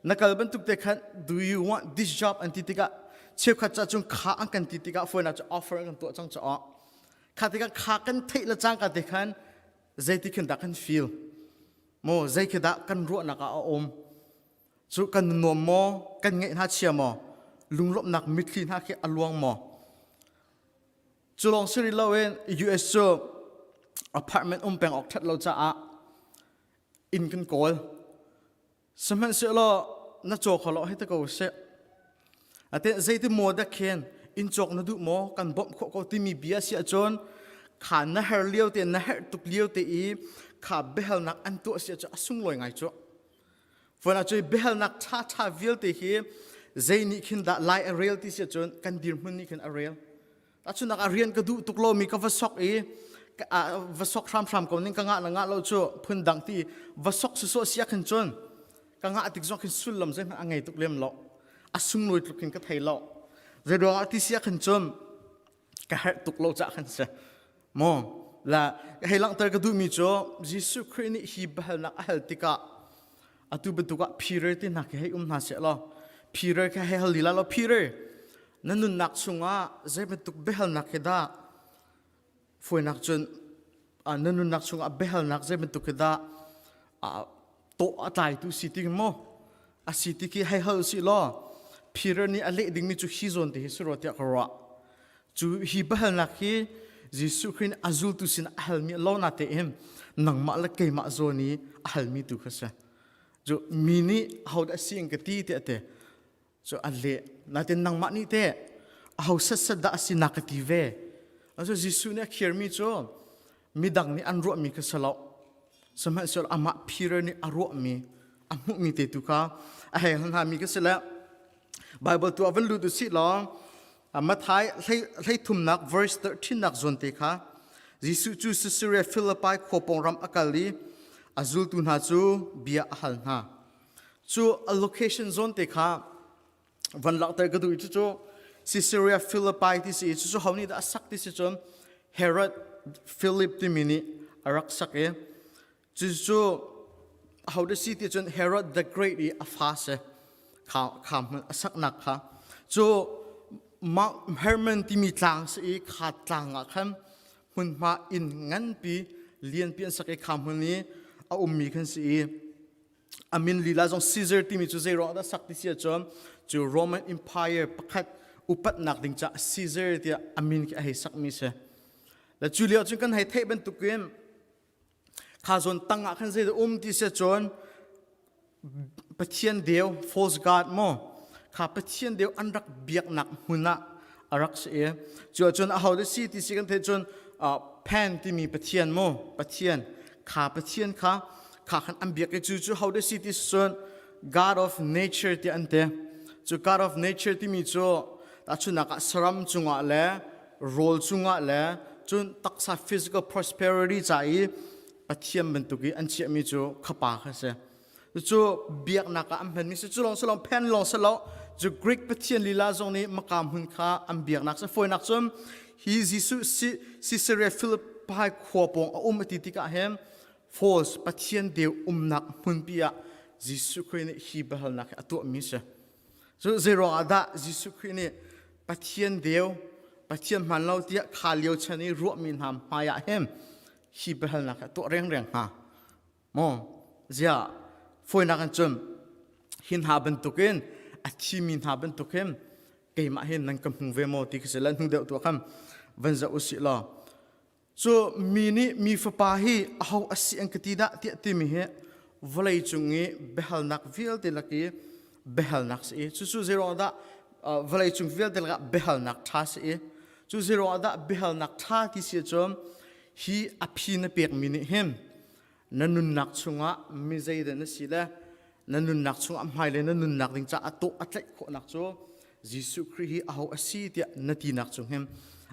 na kal bantuk te khan do you want this job an ti tikah cheukhat ca cun kha an kan ti tikah foina cu offer an kan tuah cang caah kha tikah kha kan theih le cangka te khan zeiti khin dah kan feel maw zei khi dah kan ruahnak ah a um cu kan nuam maw kan ngeih hna chia maw lunglawmhnak mitthli hna khi a luang maw cu lawng si rih loin US cu apartment um peng awk ṭhat lo caah inn kan kawl Sihmanhsehlaw na caw kho lo hei ti ko seh. Ate zeiti maw dak khin inn cawk na duh maw kan bawmh khawh ko timi bia si ahcun kha na her lio te na herh tuk lio te i kha biahalnak an tuah si ahcun a sunglawi ngai cu. Fon ahcun biahalnak ṭha ṭha vialte hi zei nih khin dah lai a rel ti si ahcun kan dirhmun nih khin a rel. Tahchunhnak ah rian ka duh tuk lomi ka va sok i va sok hramhram ko ning ka ngah na ngah lo cu phun dang ti va sok sawsawh si ah khin cun ka ngah tik zong khin sullam zeihmanh a ngei tuk lem lo a sunglawi tluk in ka thei lo zei ruangah ti si ah khin cun ka herh tuk lo cah khan si maw la hei langhter ka duhmi cu Jesuh Khrih nih hi biahalnak a hal tikah atu bantuk ah Peter ti hna khi hei um hna seh law Peter kha hei hal lila law Peter na nunnak chungah zei bantuk biahalnak hi dah fuainak cun na nunnak chungah biahalnak zei bantuk hi dah tawh a tlaitu si ti maw a si ti khi hei hal si law Peter nih a leh dingmi cu hi zawn te hi si rua tiah ka ruah cu hi biahalnak hi Jesuh Khrih nih a zultu sin a halmi lo na te in nangmah le keimah zawn i a halmi tu kha si cu mi nih ahodah si in ka ti tiah te cu a leh natin nangmah nih teh aho setset dah a si na ka ti ve acu Jesuh nih a khirmi cu midang nih an ruahmi kha si lo sihmanhsehlaw amah Peter nih a ruahmi a hmuhmi te tu kha a hei hna mi kha si le Bible tu ah van lut u sih law Matthai hlei thumnak verse 13 nak zawn te kha Jesuh cu Caesarea Philippi khua pawng ram a kal i a zultu hna cu bia a hal hna Cu a location zawn te kha van langhter ka duh i cucu Caesarea Philippi ti si i cucu ho nih dah a sak ti si cun Herod Philip timi nih a rak sak i cucu ho dah si ti cun Herod the Great i a fa si kha kha hmun a saknak kha cu Mount Hermon timi tlang si i kha tlang ah khan hmunhma inn nganpi lianpi an sak i kha hmun i a ummi khan si i a min lila zong Caesar timi cu zei ruang dah sak ti si ahcun cu Roman Empire pakhat upatnak ding caah Caesar tiah a min khi a hei sakmi si. Le cu lio cun kan hei theih bantukin kha zawn tang ah khan zei dah um ti si ahcun Pathian deu false god maw kha Pathian deu an rak biaknak hmun ah a rak si i cu ahcun aho dah si ti si kan theih cun Pan timi Pathian maw Pathian kha Pathian kha kha khan an biak i cu cu ho dah si ti cun God of nature ti an ti cu God of nature timi cu tahchunhnak ah saram cungah le rawl cungah le cun taksa physical prosperity ca i Pathian bantuk i an chiahmi cu khapa kha si cu biaknak ah an hmanmi si cu lawng si lawng phen lawng si lo cu Greek pathian lila zong nih maka hmun kha an biaknak si fawinak cun hi Jesuh si Caesarea Philippi khua pawng a um a ti tikah hin false pathian deu umnak hmunpi ah Jesuh Khrih nih hi biahalnak hi a tuahmi si. Cu zeiruang ah dah Jesuh Khrih nih Pathian deu Pathian hman lo tiah kha lio chan i ruahmi hna hmai ah hin hi biahalnak hi a tuah rengreng hnga? Maw ziah fawinak in cun hi hna bantukin a thimi hna bantukin keimah hin nan ka hmu ve maw ti khi si le hnu deuh tu khan van zoh usih law. Cu mi nih mi fapa hi aho a si an ka ti dah tiah timi hi vawlei cung i biahalnak vialte lak i biahalnak si i cucu zeiruang dah vawlei cung vialte lakah biahalnak ṭha si i cu zeiruang dah biahalnak ṭha ti si ahcun hi a phi na pekmi nih hin na nunnak chungah mi zeidah na si le na nunnak chungah hmailei na nunnak ding caah a tawh a tlaih khawhnak cu Jesuh Khrih hi aho a si tiah na tinak cung hin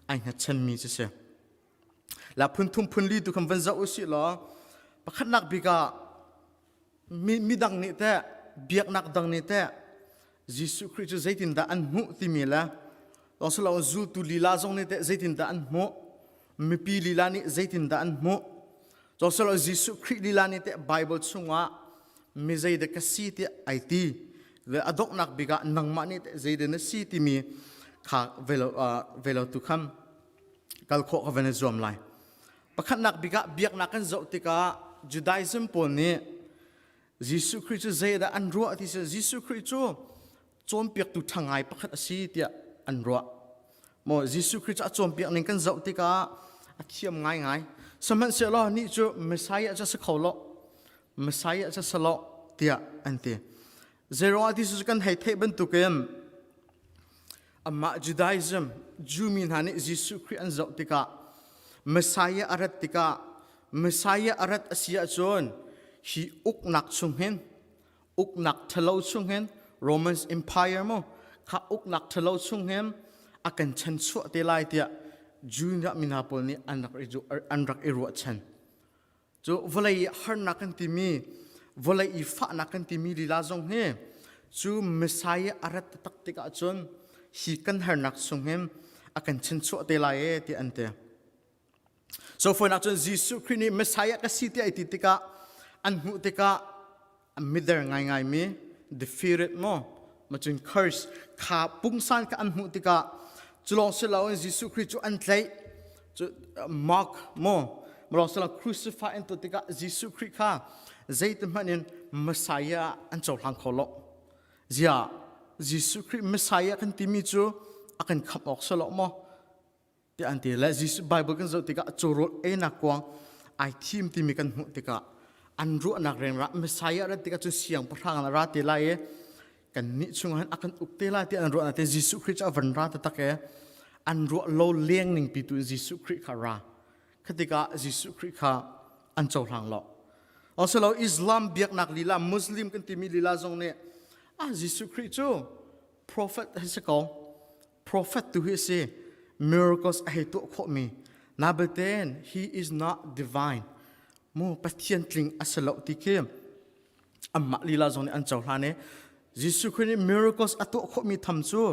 ai hngatchanmi cu si. La phun thum phun li tu khan van zoh usih law pakhatnak bik ah mi midang nih teh biaknak dang nih teh Jesuh Khrih cu zeitindah an hmuh timi le lawng zultu lila zong nih teh zeitindah an hmuh mipi lila nih zeitindah an hmuh Cawsolo Jesuh Khrih lila nih teh Bible chungah mi zeidah ka si tiah ai ti le a donghnak bik ah nangmah nih teh zeidah na si timi kha velo velo tu kham kal khawh ka van i zuam lai. Pakhatnak bik ah biaknak kan zoh tikah Judaism pawl nih Jesuh Khrih cu zeidah an ruah ti si Jesuh Khrih cu cawnpiaktu ṭha ngai pakhat a si tiah an ruah. Maw Jesuh Khrih cu a cawnpiak ning kan zoh tikah a thiam ngaingai. Sihmanhsehlaw nih cu Messiah cu a si kho lo. Messiah cu a si lo tiah an ti. Zeiruangah ti cu kan hei theih bantukin amah Judaism Jew mi hna nih Jesuh Khrih an zoh tikah Messiah a rat tikah Messiah a rat a si ahcun hi uknak chung hin uknak ṭhalo chung hin Romans Empire mu kha uknak ṭhalo chung hin a kan chanchuah te lai tiah Judah mi hna pawl nih an rak i an rak i ruahchan. Cu vawlei i harnak kan timi vawlei i fahnak kan timi lila zong hi cu Messiah a rat tak tikah cun hi kan harnak chung hin a kan chanchuah te lai e ti an ti. So fawinak cun Jesuh Khrih nih Messiah ka si tiah ai ti tikah an hmuh tikah a mider ngaingaimi defeated maw macun curse kha pungsan kha an hmuh tikah culawng si loin Jesuh Khrih cu an tlaih cu mock maw malawng si lo crucify an tuah tikah Jesuh Khrih kha zeiti hmanh in Messiah an cohlang kho lo ziah Jesuh Khrih Messiah kan timi cu a kan khamh awk si lo maw tiah an ti le Jesuh Bible kan zoh tikah cawrawl einak kuang ai thim timi kan hmuh tikah an ruahnak rengrah Messiah rat tikah cun siangpahrang ra te lai i kan nih chungah hin a kan uk te lai tiah an ruahnak te Jesuh Khrih cu a van ra taktak e an ruah lo leng ning pi tu in Jesuh Khrih kha ra khatikah Jesuh Khrih kha an cohlang lo Oslo Islam biaknak lila Muslim kan timi lila zong nih ah Jesuh Khrih cu prophet hi si ko Prophet tu hi a si. Miracles a hei tuah khawhmi. Nabaten he is not divine. Mu Pathian tling a si lo ti khi amah lila zong nih an cohlan i Jesuh Khrih nih miracles a tuah khawhmi tham cu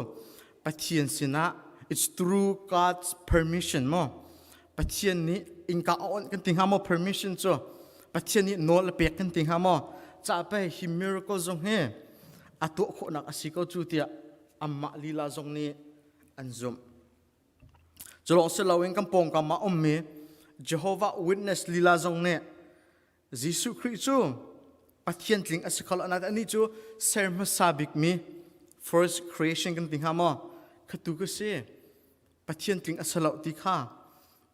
Pathian sinah it's through God's permission mo Pathian nih innka a onh kan ti hnga maw permission cu Pathian nih nawl a pek kan ti hnga maw ca pe hi miracle zong hi a tuah khawhnak a si ko cu tiah amah lila zong nih an zumh. Cu lawng si loin kan pawngkam ah ummi Jehovah Witness lila zong nih Jesuh Khrih cu Pathian tling a si kho lo nain anih cu ser hmasa bikmi first creation kan ti hnga maw khatu ka si Pathian tling a si lo ti kha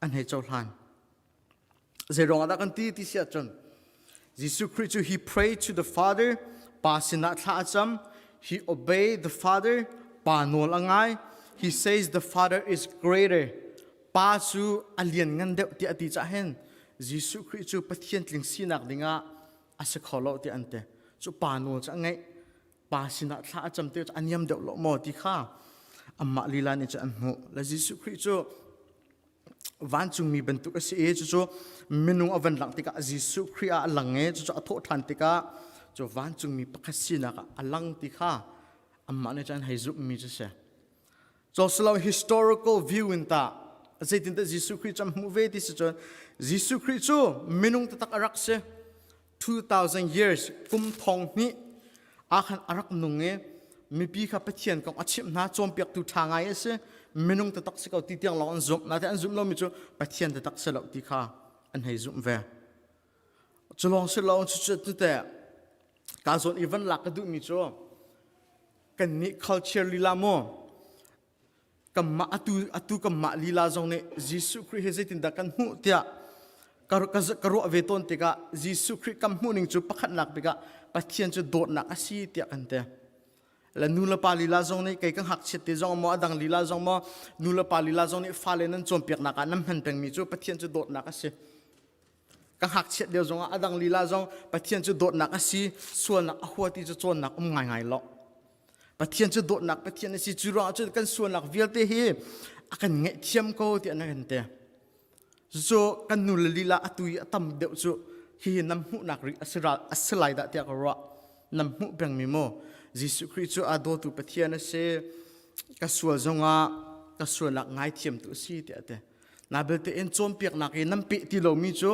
an hei cohlan. Zeiruang ah dah kan ti ti si ahcun Jesuh Khrih cu he pray to the Father pa sinah thla a cam he obey the Father pa nawl a ngai he says the Father is greater pa cu a lian ngan deuh tiah a ti cah hin Jesuh Khrih cu Pathian tling sinak dingah a si kho lo tiah an ti cu pa nawl cu a ngaih pa sinah thla a cam te cu a niam deuh lo maw ti kha amah lila nih cu an hmuh le Jesuh Khrih cu vancungmi bantuk a si i cucu minung a van langh tikah Jesuh Khrih ah a lang i cucu a thawh ṭhan tikah cu vancungmi pakhat sinak ah a lang ti kha amah nih cun hei zumhmi cu si. Coslo historical view in ta zeitindah Jesuh Khrih cu an hmuh ve ti si cun Jesuh Khrih cu minung taktak a rak si. 2000 years kum thong hnih ah khan a rak nung i mipi kha Pathian kong a chimh hna cawnpiaktu ṭha ngai a si minung taktak si ko ti tiang lawng an zumh nain an zumh lomi cu Pathian taktak si lo ti kha an hei zumh ve cu lawng si lo cu te ka zawn i van lak ka duhmi cu kannih culture lila maw? Kanmah atu atu kanmah lila zong nih Jesuh Khrih hi zeitindah kan hmuh tiah ka, ka, ka ruah ve tawn tikah Jesuh Khrih kan hmuh ning cu pakhatnak bik ah Pathian cu dawtnak a si tiah kan ti. Le nu le pa lila zong nih kei ka ngakchiat te zong maw a dang lila zong maw nu le pa lila zong nih fale nan cawnpiaknak ah nan hman pengmi cu Pathian cu dawtnak a si. Ka ngakchiat lio zongah a dang lila zong Pathian cu dawtnak a si, sualnak a hua ti cu cawnnak um ngaingai lo. Pathian cu dawtnak Pathian a si cu ruangah cun kan sualnak vialte hi a kan ngaihthiam ko tiah na kan ti. Cucu kan nu le lila atu i a tam deuh cu hihi nam hmuhnak ri a si ral a si lai dah tiah ka ruah. Nam hmuh pengmi mu. Jesuh Khrih cu a dawtu Pathian a si. Ka sual zongah ka sualnak ngaithiamtu a si tiah a ti. Na belte in cawnpiaknak i nan peh ti lomi cu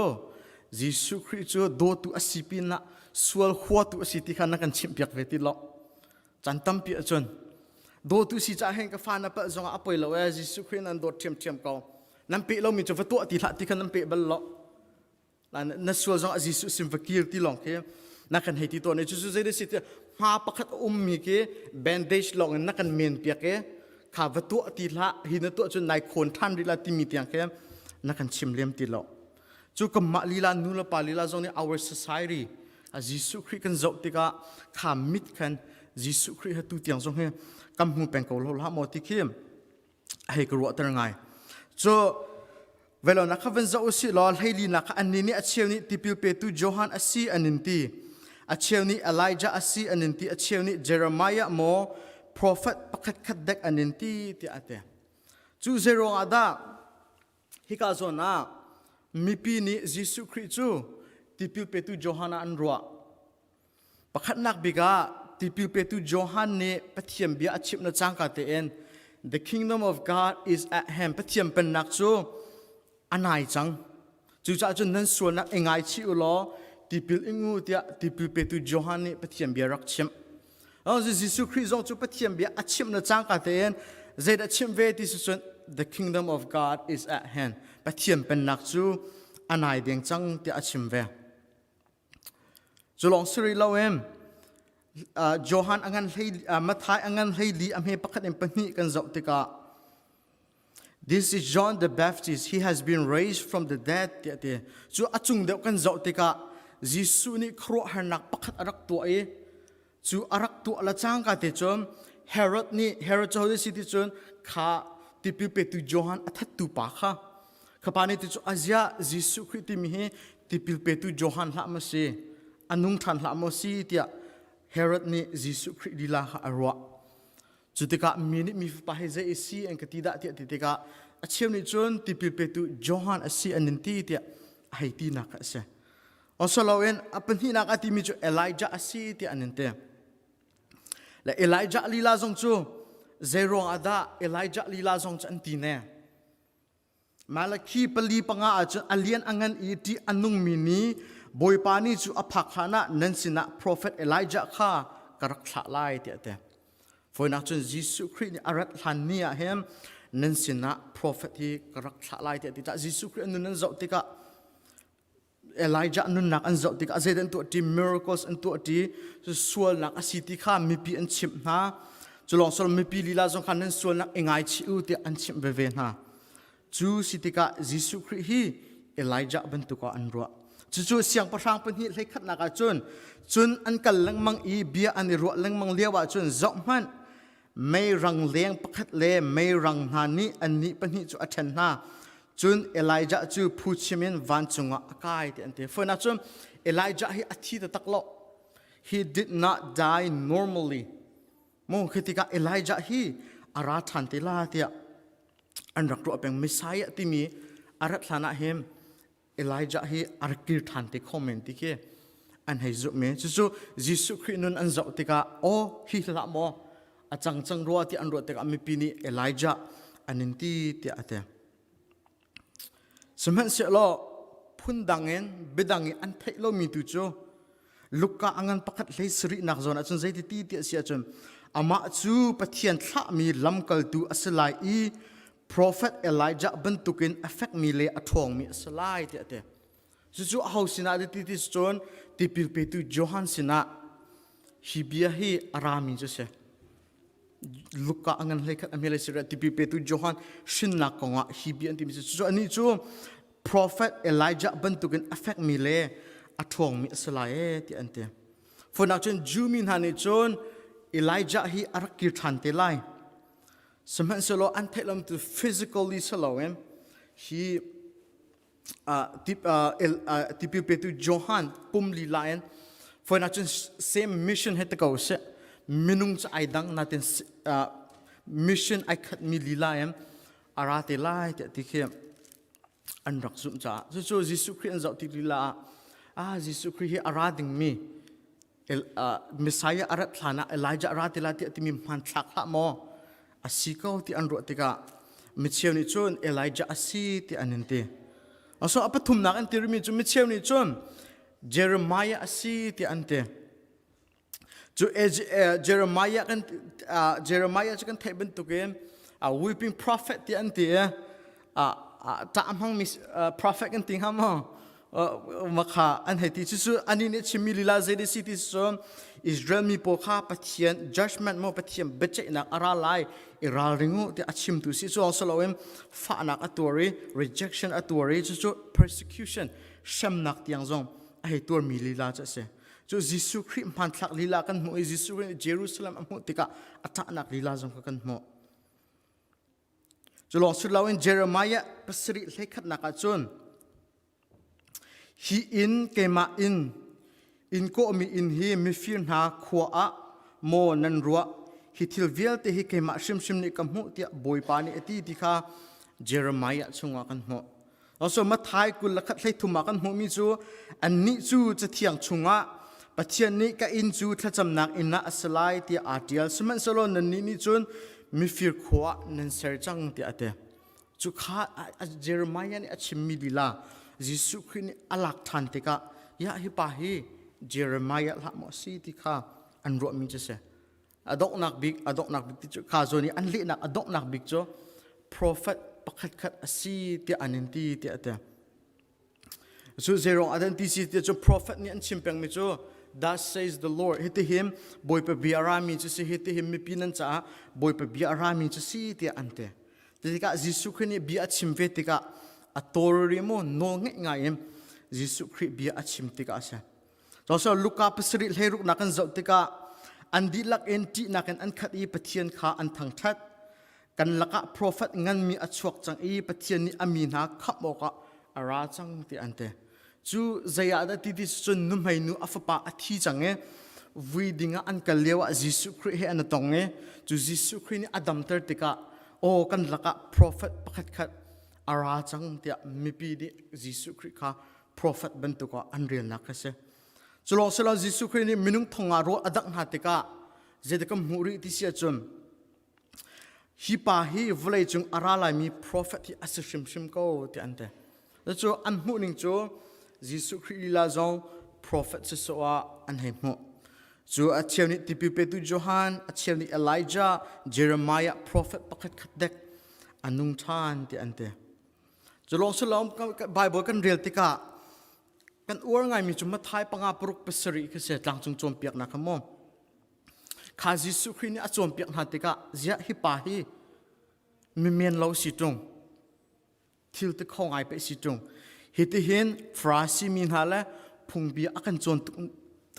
Jesuh Khrih cu dawtu a si pinah sual huatu a si ti kha na kan chimhpiak ve ti lo. Caan tampi ahcun dawtu si caah hin ka fa na palh zongah a poi lo ee Jesuh Khrih nan dawt ṭhiamṭhiam ko. Nan peh lomi cu va tuah ti hlah ti kha nan peh bal lo. Na sual zong ah Jesuh sin va kir ti lawng khi na kan hei ti tawn i cucu zei si ti hma pakhat a ummi khi bandage lawng in na kan men piak i kha va tuah ti hlah hi na tuah cun nai khawn ṭhan rih la timi tiang khi na kan chim lem ti lo cu kanmah lila nu le pa lila zong nih our society a Jesuh Khrih kan zoh tikah kha mit khan Jesuh Khrih he tu tiang zong hi kan hmu peng ko lo hlah maw ti khi hei ka ruahter ngai. Cu velonak kha van zoh usih law hleilinak kha annih nih a cheu nih tipil petu Johan a si an in ti. A cheu nih Elijah a si an in ti. A cheu nih Jeremiah maw prophet pakhat khat dek an in ti tiah a ti. Cu zeiruang ah dah hika zawn ah mipi nih Jesuh Khrih cu tipil petu Johan ah an ruah. Pakhatnak bik ah tipil petu Johan nih Pathian bia a chimh na cangka tein The kingdom of God is at hand. Pathian pennak cu a nai cang. Cucaah cun nan sualnak i ngaichih u law tipil ing u tiah tipil petu Johan nih Pathian bia rak chimh. Jesuh Khrih zong cu Pathian bia a chimh na cangka tein zeidah chimh ve ti si cun the kingdom of God is at hand. Pathian pennak cu a nai deng cang tiah a chim ve. Cu lawng si rih loin Johan a ngan hlei Matthai a ngan hleili a hme pakhat in pahnih kan zoh tikah This is John the Baptist. He has been raised from the dead tiah ti. Cu a cung deuh kan zoh tikah Jesuh nih khuaruahharnak pakhat a rak tuah i cu a rak tuah la cangka te cun Herod nih Herod cu ho si ti cun kha tipil petu Johan a thattu pa kha kha pa nih ti cu azia Jesuh Khrih timi hi tipil petu Johan hlah maw si a nung ṭhan hlah maw si tiah Herod nih Jesuh Khrih lila kha a ruah cu tikah mi nih mi fapa hi zei a si an ka ti dah tiah ti tikah a cheu nih cun tipil petu Johan a si an in ti tiah a hei tinak kha a si Osoloin a pahnihnak a timi cu Elijah a si tiah an in ti. Le Elijah lila zong cu zeiruang ah dah Elijah lila zong cu an ti ne? Malakhi pali panga ahcun a lian a ngan i ṭih a nungmi ni Bawipa ni cu a phak hlan ah nan sinah profet Elijah kha ka rak thlah lai tiah a ti. Fawinak cun Jesuh Khrih nih a rat hlan ni ah hin nan sinah profet hi ka rak thlah lai tiah a ti. Jesuh Khrih a nun an zoh tikah Elijah nunnak an zoh tikah zeidah an tuah ṭi miracles an tuah ṭi sualnak a si ti kha mipi an chimh hna cu lawng sol mipi lila zong kha nan sualnak i ngaichih u tiah an chimh veve hna cu si tikah Jesuh Khrih hi Elijah bantuk ah an ruah cucu siangpahrang pahnih hleikhatnak ah cun cun an kal lengmang i bia an i ruah lengmang lio ah cun zohhmanh mei rangleng pakhat le mei rang hna nih annih pahnih cu a ṭhen hna. Cun Elijah cu phuchim in vancung ah a kai ti an ti. Fawinak cun Elijah hi a thi taktak lo. He did not die normally. Mu khi tikah Elijah hi a ra ṭhan te la tiah an rak ruah peng. Messiah timi a rat hlan ah hin Elijah hi a rak kir ṭhan te kho men ti khi an hei zumh men. Cucu Jesuh Khrih nun an zoh tikah aw hi hlah maw a cang cang rua ti an ruah tikah mipi nih Elijah an in ti tiah a ti. Sihmanhsehlaw phundang in biadang in an theih lomi tu cu Luka a ngan pakhat hlei sarihnak zawn ahcun zeiti ti ti a si ahcun amah cu Pathian thlahmi lamkaltu a si lai i Prophet Elijah bantukin a fekmi le a ṭhawngmi a si lai tiah a ti. Cucu aho sinah dah ti ti cun tipil petu Johan sinah hi bia hi a rami cu si. Luka a ngan hlei khat a hmel si tipi petu Johan hrinnak kongah hi bia an timi cu anih cu prophet Elijah bantukin a fekmi le a ṭhawngmi a si lai e ti an ti. Funak cun Jew mi hna nih cun Elijah hi a rak kir ṭhan te lai. Sihmanhsehlaw an theih lam tu physically si loin hi tipil petu Johan pum lila in foin ahcun same mission he te ko seh minung cu ai dang natin mission ai khat mi lila in a ra te lai tiah ti khi an rak zumh caah cucu Jesuh Khrih an zoh tik lila ah ah Jesuh Khrih hi a ra dingmi Messiah a rat hlan ah Elijah a ra te lai tiah timi hmanthlak hlah maw a si ko ti an ruah tikah micheu nih cun Elijah a si ti an in ti. So a pathumnak an ti rimi cu micheu nih cun Jeremiah a si ti an ti. Cu Jeremiah kan Jeremiah cu kan theih bantukin weeping prophet ti an ti i ṭah hmangmi prophet kan ti hnga maw? Makha an hei ti cucu anih nih chimmi lila zei dih si ti cu Israel mi pawl kha Pathian judgment maw Pathian biaceihnak a ra lai i ralring u tiah a chimtu si cu si loin fahnak a tuar i rejection a tuar i cucu persecution hremnak tiang zong a hei tuarmi lila cu a si cu Jesuh Khrih hmanthlak lila kan hmuh i Jesuh Khrih Jerusalem a hmuh tikah a ṭahnak lila zong kha kan hmuh Cu lawng si loin Jeremiah pasarih hleikhatnak ah cun hi inn keimah inn inn kawhmi inn hi mifir hna khua ah maw nan ruah hi thil vialte hi keimah hrimhrim nih ka hmuh tiah Bawipa nih a ti ti kha Jeremiah chungah kan hmuh. Also Matthai 20 le khat 33 ah kan hmuhmi cu annih cu cathiang chungah Pathian nih ka inn cu thlacamnak inn ah a si lai tiah aa ṭial sihmanhsehlaw nannih nih cun mifir khua ah nan ser cang tiah a ti. Cu kha Jeremiah nih a chimmi lila Jesuh Khrih nih a lak ṭhan tikah ya hi pa hi Jeremiah hlah maw a si ti kha an ruahmi cu a si. A donghnak bik a donghnak bik ti cu kha zawn i an lehnak a donghnak bik cu prophet pakhatkhat a si tiah an in ti tiah a ti. Cu zeirong ah an ti si tiah cu prophet nih an chim pengmi cu Thus says the Lord hitihin Bawipa bia a rami cu si hitihin mipi nan caah Bawipa bia a rami cu si tiah an ti. Tikah Jesuh Khrih nih bia a chim ve tikah a tawlri mu nawl ngeih ngai in Jesuh Khrih bia a chim tikah a si. Joshua Luka pasarih hleiruknak kan zoh tikah an dihlak in ṭihnak in an khat i Pathian kha an thangṭhat. Kan lakah profet nganmi a chuak cang i Pathian nih a mi hna khamh awkah a ra cang ti an ti. Cu zei ah dah ti ti cun nuhmei nu a fapa a thi cang i vui dingah an kal lio ah Jesuh Khrih he an i tong i cu Jesuh Khrih nih a damter tikah aw kan lakah profet pakhatkhat a ra cang tiah mipi nih Jesuh Khrih kha prophet bantuk ah an relnak kha si. Cu lawng si lo Jesuh Khrih nih minung thong ah rawl a dangh hna tikah zeidah kan hmuh rih ti si ahcun hi pa hi vawlei cung a ra laimi prophet hi a si hrimhrim ko ti an ti. Cu an hmuh ning cu Jesuh Khrih lila zong prophet si sawh ah an hei hmuh. Cu a cheu nih tipil petu Johan, a cheu nih Elijah, Jeremiah prophet pakhat khat dek a nung ṭhan ti an ti. Cu lawng si lo Bible kan rel tikah kan uar ngaimi cu Matthai panga paruk pasarih khi si tlangcung cawnpiaknak kha maw kha Jesuh Khrih nih a cawnpiak hna tikah ziah hi pa hi mimian lo si ṭung thil ti kho ngai pe si ṭung hitihin Farasi mi hna le phungbia a kan cawn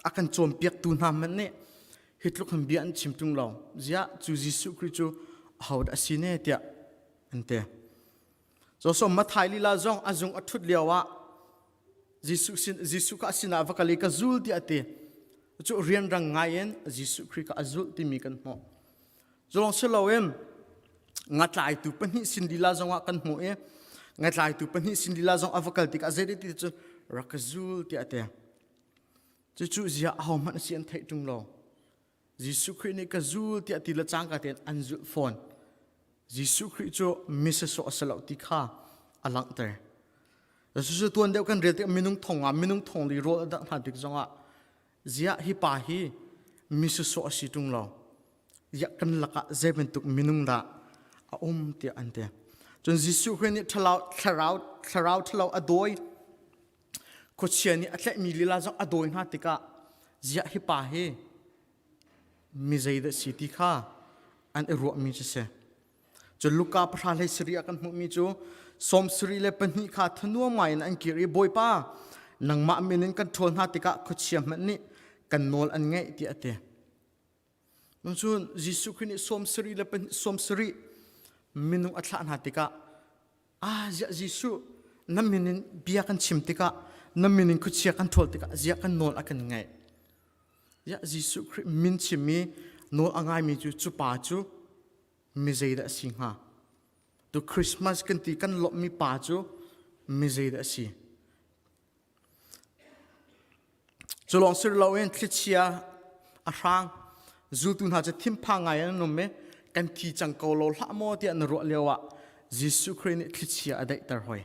a kan cawnpiaktu hna hmanh nih hi tluk hin bia an chim ṭung lo ziah cu Jesuh Khrih cu ahodah a si ne tiah an ti Joshua Mathai lila zong a zung a ṭhut lio ah Jesuh sin Jesuh kha a sinah va kal i ka zul tiah a ti. Cu rianrang ngai in Jesuh Khrih kha a zulh timi kan hmuh. Cu lawng si loin ngatlaitu pahnih sin lila zongah kan hmuh i ngatlaitu pahnih sin lila zong a va kal tikah zei ti cu rak ka zul tiah a ti. Cucu zia ahohmanh a si an theih ṭung lo. Jesuh Khrih nih ka zul tiah ti le cangka tein an zulh fawn. Jesuh Khrih cu misasawh a si lo ti kha a langhter. Cucu tuan deuh kan rel tikah minung thong ah minung thong li rawl a dangh hna tik zongah ziah hi pa hi misasawh a si ṭung lo. Ziah kan lakah zei bantuk minung dah a um tiah an ti. Cun Jesuh Khrih nih thlarau thlarau thlarau ṭhalo a dawi Khuachia nih a tlaihmi lila zong a dawi hna tikah ziah hi pa hi mi zeidah si ti kha an i ruahmi cu si. Cun Luka pahra hlei sarih ah kan hmuhmi cu sawm sarih le pahnih kha thanuam ngaiin an kir i Bawipa nangmah min in kan ṭhawl hna tikah khuachia hmanh nih kan nawl an ngaih tiah a ti. Cun Jesuh Khrih nih sawm sarih le pahnih sawm sarih minung a thlah hna tikah ah ziah Jesuh na min in bia kan chim tikah na min in khuachia kan ṭhawl tikah ziah kan nawl a kan ngaih. Ziah Jesuh Khrih min chim i nawl a ngaimi cu cu pa cu mi zeidah a si hnga? Tu Christmas kan ti kan lawmhmi pa cu mi zeidah a si? Cu lawng si loin thlichia a hrang zultu hna cu thinphang ngai an um i kan thi cang ko lo hlah maw tiah na ruah lioah Jesuh Khrih nih thlichia a daihter hoi.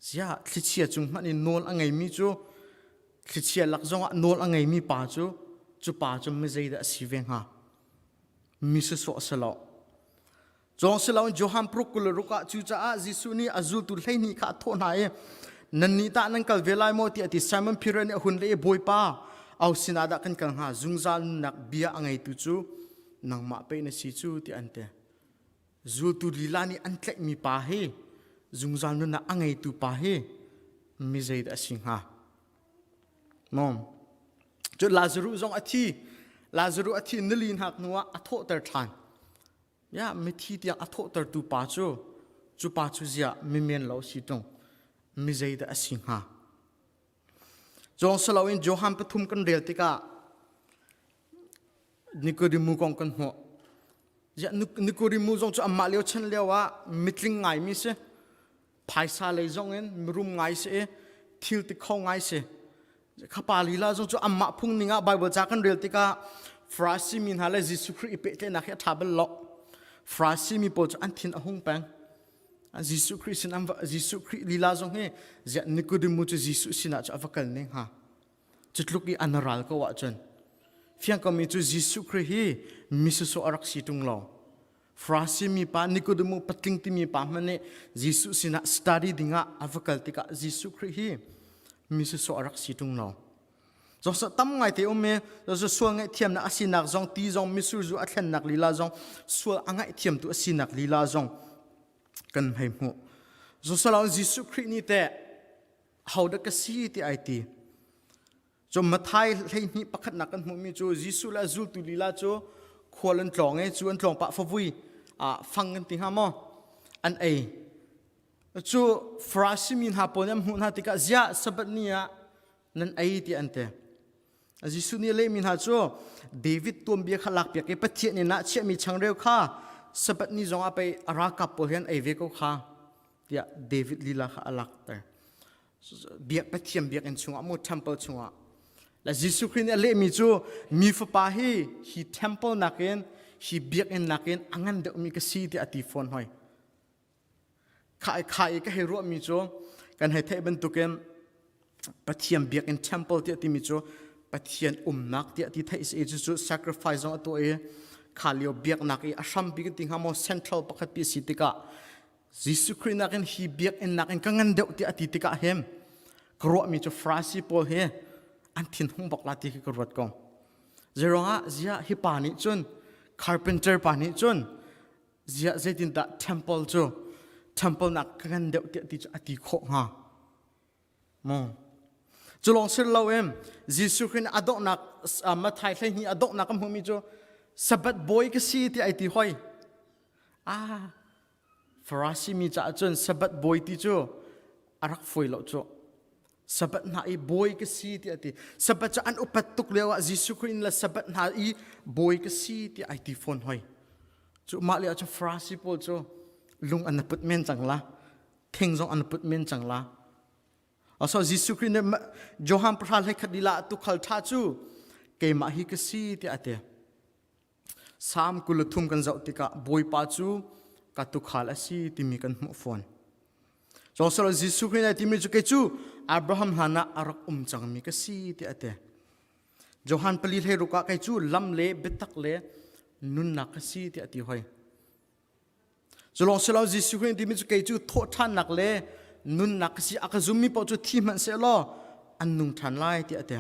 Ziah thlichia cung hmanh in nawl a ngeimi cu thlichia lak zongah nawl a ngeimi pa cu cu pa cu mi zeidah a si ve hnga? Mi sawsawh a si lo. Cawng si loin Johan paruk 26 ah cucaah Jesuh nih a zultu 12 kha a thawh hna i nannih tah nan kal ve lai maw tiah a ti. Simon Peter nih a hun leh i Bawipa au sinah dah kan kal hnga zungzal nunnak bia a ngeitu cu nangmah pei na si cu tiah an ti. Zultu lila nih an tlaihmi pa hi zungzal nunnak a ngeitu pa hi mi zeidah a si hnga? Mom. Cun Lazarus zong a thi. Lazarus a thi nili hnak hnuah a thawhter ṭhan. Ya mithi tiang a thawhtertu pa cu cu pa cu ziah mimen lo si tung mi zeidah a si hnga Zawng si loin Johan pathum kan rel tikah Nikodemu kong kan hmuh. Ziah Nikodemu zong cu amah lio chan lio ah mitling ngaimi si. Phaisa lei zong in mirum ngai si i thil ti kho ngai si. Khapa lila zong cu amah phung ning ah Bible ca kan rel tikah Farasi mi hna le Jesuh Khrih i pehtlaihnak hi a ṭha bal lo. Farasi mi pawl cu an thin a hung peng. Jesuh Khrih sin an Jesuh Khrih lila zong hi ziah Nikodemu cu Jesuh sinah cu a va kal ne hnga. Cu tluk i an ral ko ahcun fiang komi cu Jesuh Khrih hi misasawh a rak si ṭung lo. Farasi mi pa Nikodemu patling timi pa hmanh nih Jesuh sinah study dingah a va kal tikah Jesuh Khrih hi mi sawsawh a rak si ṭung lo. Zong tam ngai te um i sual ngaihthiamnak a sinak zong ti zong mitsur zu a thlennak lila zong sual a ngaihthiamtu a sinak lila zong kan hei hmuh. Zosalaun Jesuh Khrih nih teh hodah ka si ti ai ti. Cu Matthai 12 pakhatnak kan hmuhmi cu Jesuh le a zultu lila cu khual an tlawng i cu an tlawng pah favui ah fang kan ti hnga maw an ei. Cu Farasi mi hna pawl nih an hmuh hna tikah ziah Sabbath ni ah nan ei tiah an ti. Jesuh nih a lehmi hna cu David tuanbia kha lakpiak i Pathian inn ah chiahmi changreu kha Sabbath ni zong ah pei a ralkap pawl he an ei ve ko kha tiah David lila kha a lakter. Biak Pathian biakinn chungah mu temple chungah le Jesuh Khrih nih a lehmi cu mi fapa hi hi temple nakin hi biakinn nakin a ngan deuhmi ka si tiah a ti fawn hoi. Kha kha i ka hei ruahmi cu kan hei theih bantukin Pathian biakinn temple tiah timi cu Pathian umnak tiah ti theih si i cucu sacrifice zong a tuah i kha lio biaknak i a hrampi kan ti hnga maw central pakhat pi si tikah Jesuh Khrih nakin hi biakinn nakin ka ngan deuh tiah a ti tikah hin ka ruahmi cu Farasi pawl hi an thin hung bak la ti khi ka ruat ko. Zeiruangah ziah hi pa nih cun carpenter pa nih cun ziah zeitindah temple cu temple nak ka ngan deuh tiah ti cu a ti khawh hnga. Mu. Cu lawng si loin Jesuh Khrih nih a donghnak Matthai 12 a donghnak kan hmuhmi cu Sabbath bawi ka si tiah ai ti hoi. Ah, Farasi mi caah cun Sabbath bawi ti cu a rak fawi lo cu. Sabbath hna i bawi ka si tiah a ti. Sabbath cu an upat tuk lio ah Jesuh Khrih in le Sabbath hna i bawi ka si tiah ai ti fawn hoi. Cu mah lio ah cun Farasi pawl cu lung an put men cang la. Thing zong an put men cang la. So Jesuh Khrih nih Johan pahra hlei khat lila tukhal ṭha cu keimah hi ka si tiah a ti. Salm 23 kan zoh tikah Bawipa cu ka tuukhal a si timi kan hmuh fawn. Joshua Jesuh Khrih nih timi cu kei cu Abraham hlan ah a rak um cangmi ka si tiah a ti. Johan pali hlei ruk ah kei cu lam le biatak le nunnak ka si tiah a ti hoi. Cu lawng si lo Jesuh Khrih timi cu kei cu thawhṭhannak le nunnak ka si a ka zummi paoh cu thi hmanh seh law an nung ṭhan lai tiah a ti.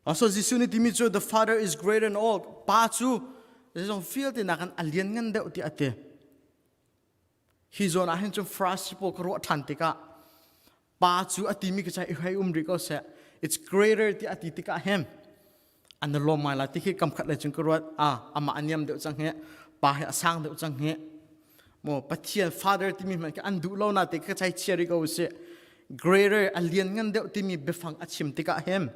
Also Jesuh nih timi cu the Father is greater than all. Pa cu Zeizong vialte nakin a lianngan deuh tiah a ti. Hi zawn ah hin cun Farasi pawl ka ruah ṭhan tikah pa cu a timi ka cai i hei um rih ko seh. It's greater tiah a ti tikah hin an i lawm ngai lai ti khi kam khat lei cun ka ruat. Ah, amah a niam deuh cang hi, pa hi a sang deuh cang hi. Maw Pathian Father timi hmanh khi an duh lo na te ka chai chia rih ko usih. Greater a lianngan deuh timi biafang a chim tikah hin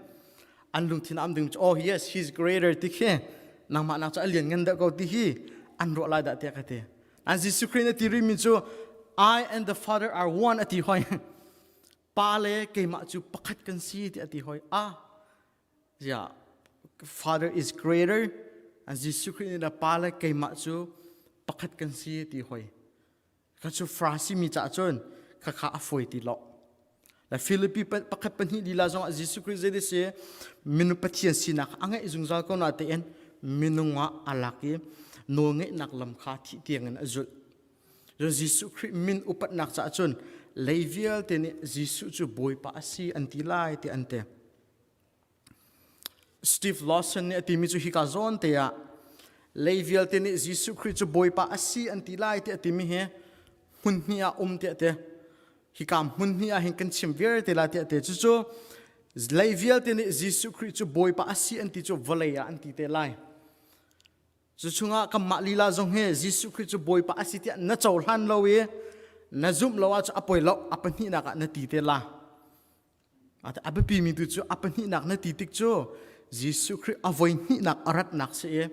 an lungthin am ding oh yes he's greater ti khi nangmah nak cu a lianngan deuh ko ti hi an ruah lai dah tiah ka ti. An Jesuh Christ a ti rihmi cu I and the Father are one a ti hoi. Pa le keimah cu pakhat kan si ti a ti hoi. Ah, yeah, Father is greater and Jesuh Christ nih Pa le keimah cu pakhat kan si ti hoi. Ka cu Farasi mi caah cun khakha a fawi ti lo. Le Philippi pakhat pahnih lila zong ah Jesuh Christ zei si minung Pathian sinak a ngeih zungzal ko na tein minung ah a lak i nawlngeihnak lam kha thih tiang in a zulh. Cun Jesuh Khrih min upatnak caah cun lei vialte nih Jesuh cu Bawipa a si an ti lai ti an ti. Steve Lawson nih a timi cu hika zawn te ah lei vialte nih Jesuh Khrih cu Bawipa a si an ti lai ti a timi hi hmun hnih ah um tiah ti. Hika hmun hnih ah hin kan chim vialte la tiah ti. Cucu lei vialte nih Jesuh Khrih cu Bawipa a si an ti cu vawlei ah an ti te lai. Cu chungah kanmah lila zong hi Jesuh Khrih cu Bawipa a si tiah na cohlan lo i na zumh lo ahcun a poi lo a pahnihnak ah na ti te la. A biapimi tu cu a pahnihnak na ti tik cu Jesuh Khrih a voi hnihnak a ratnak si i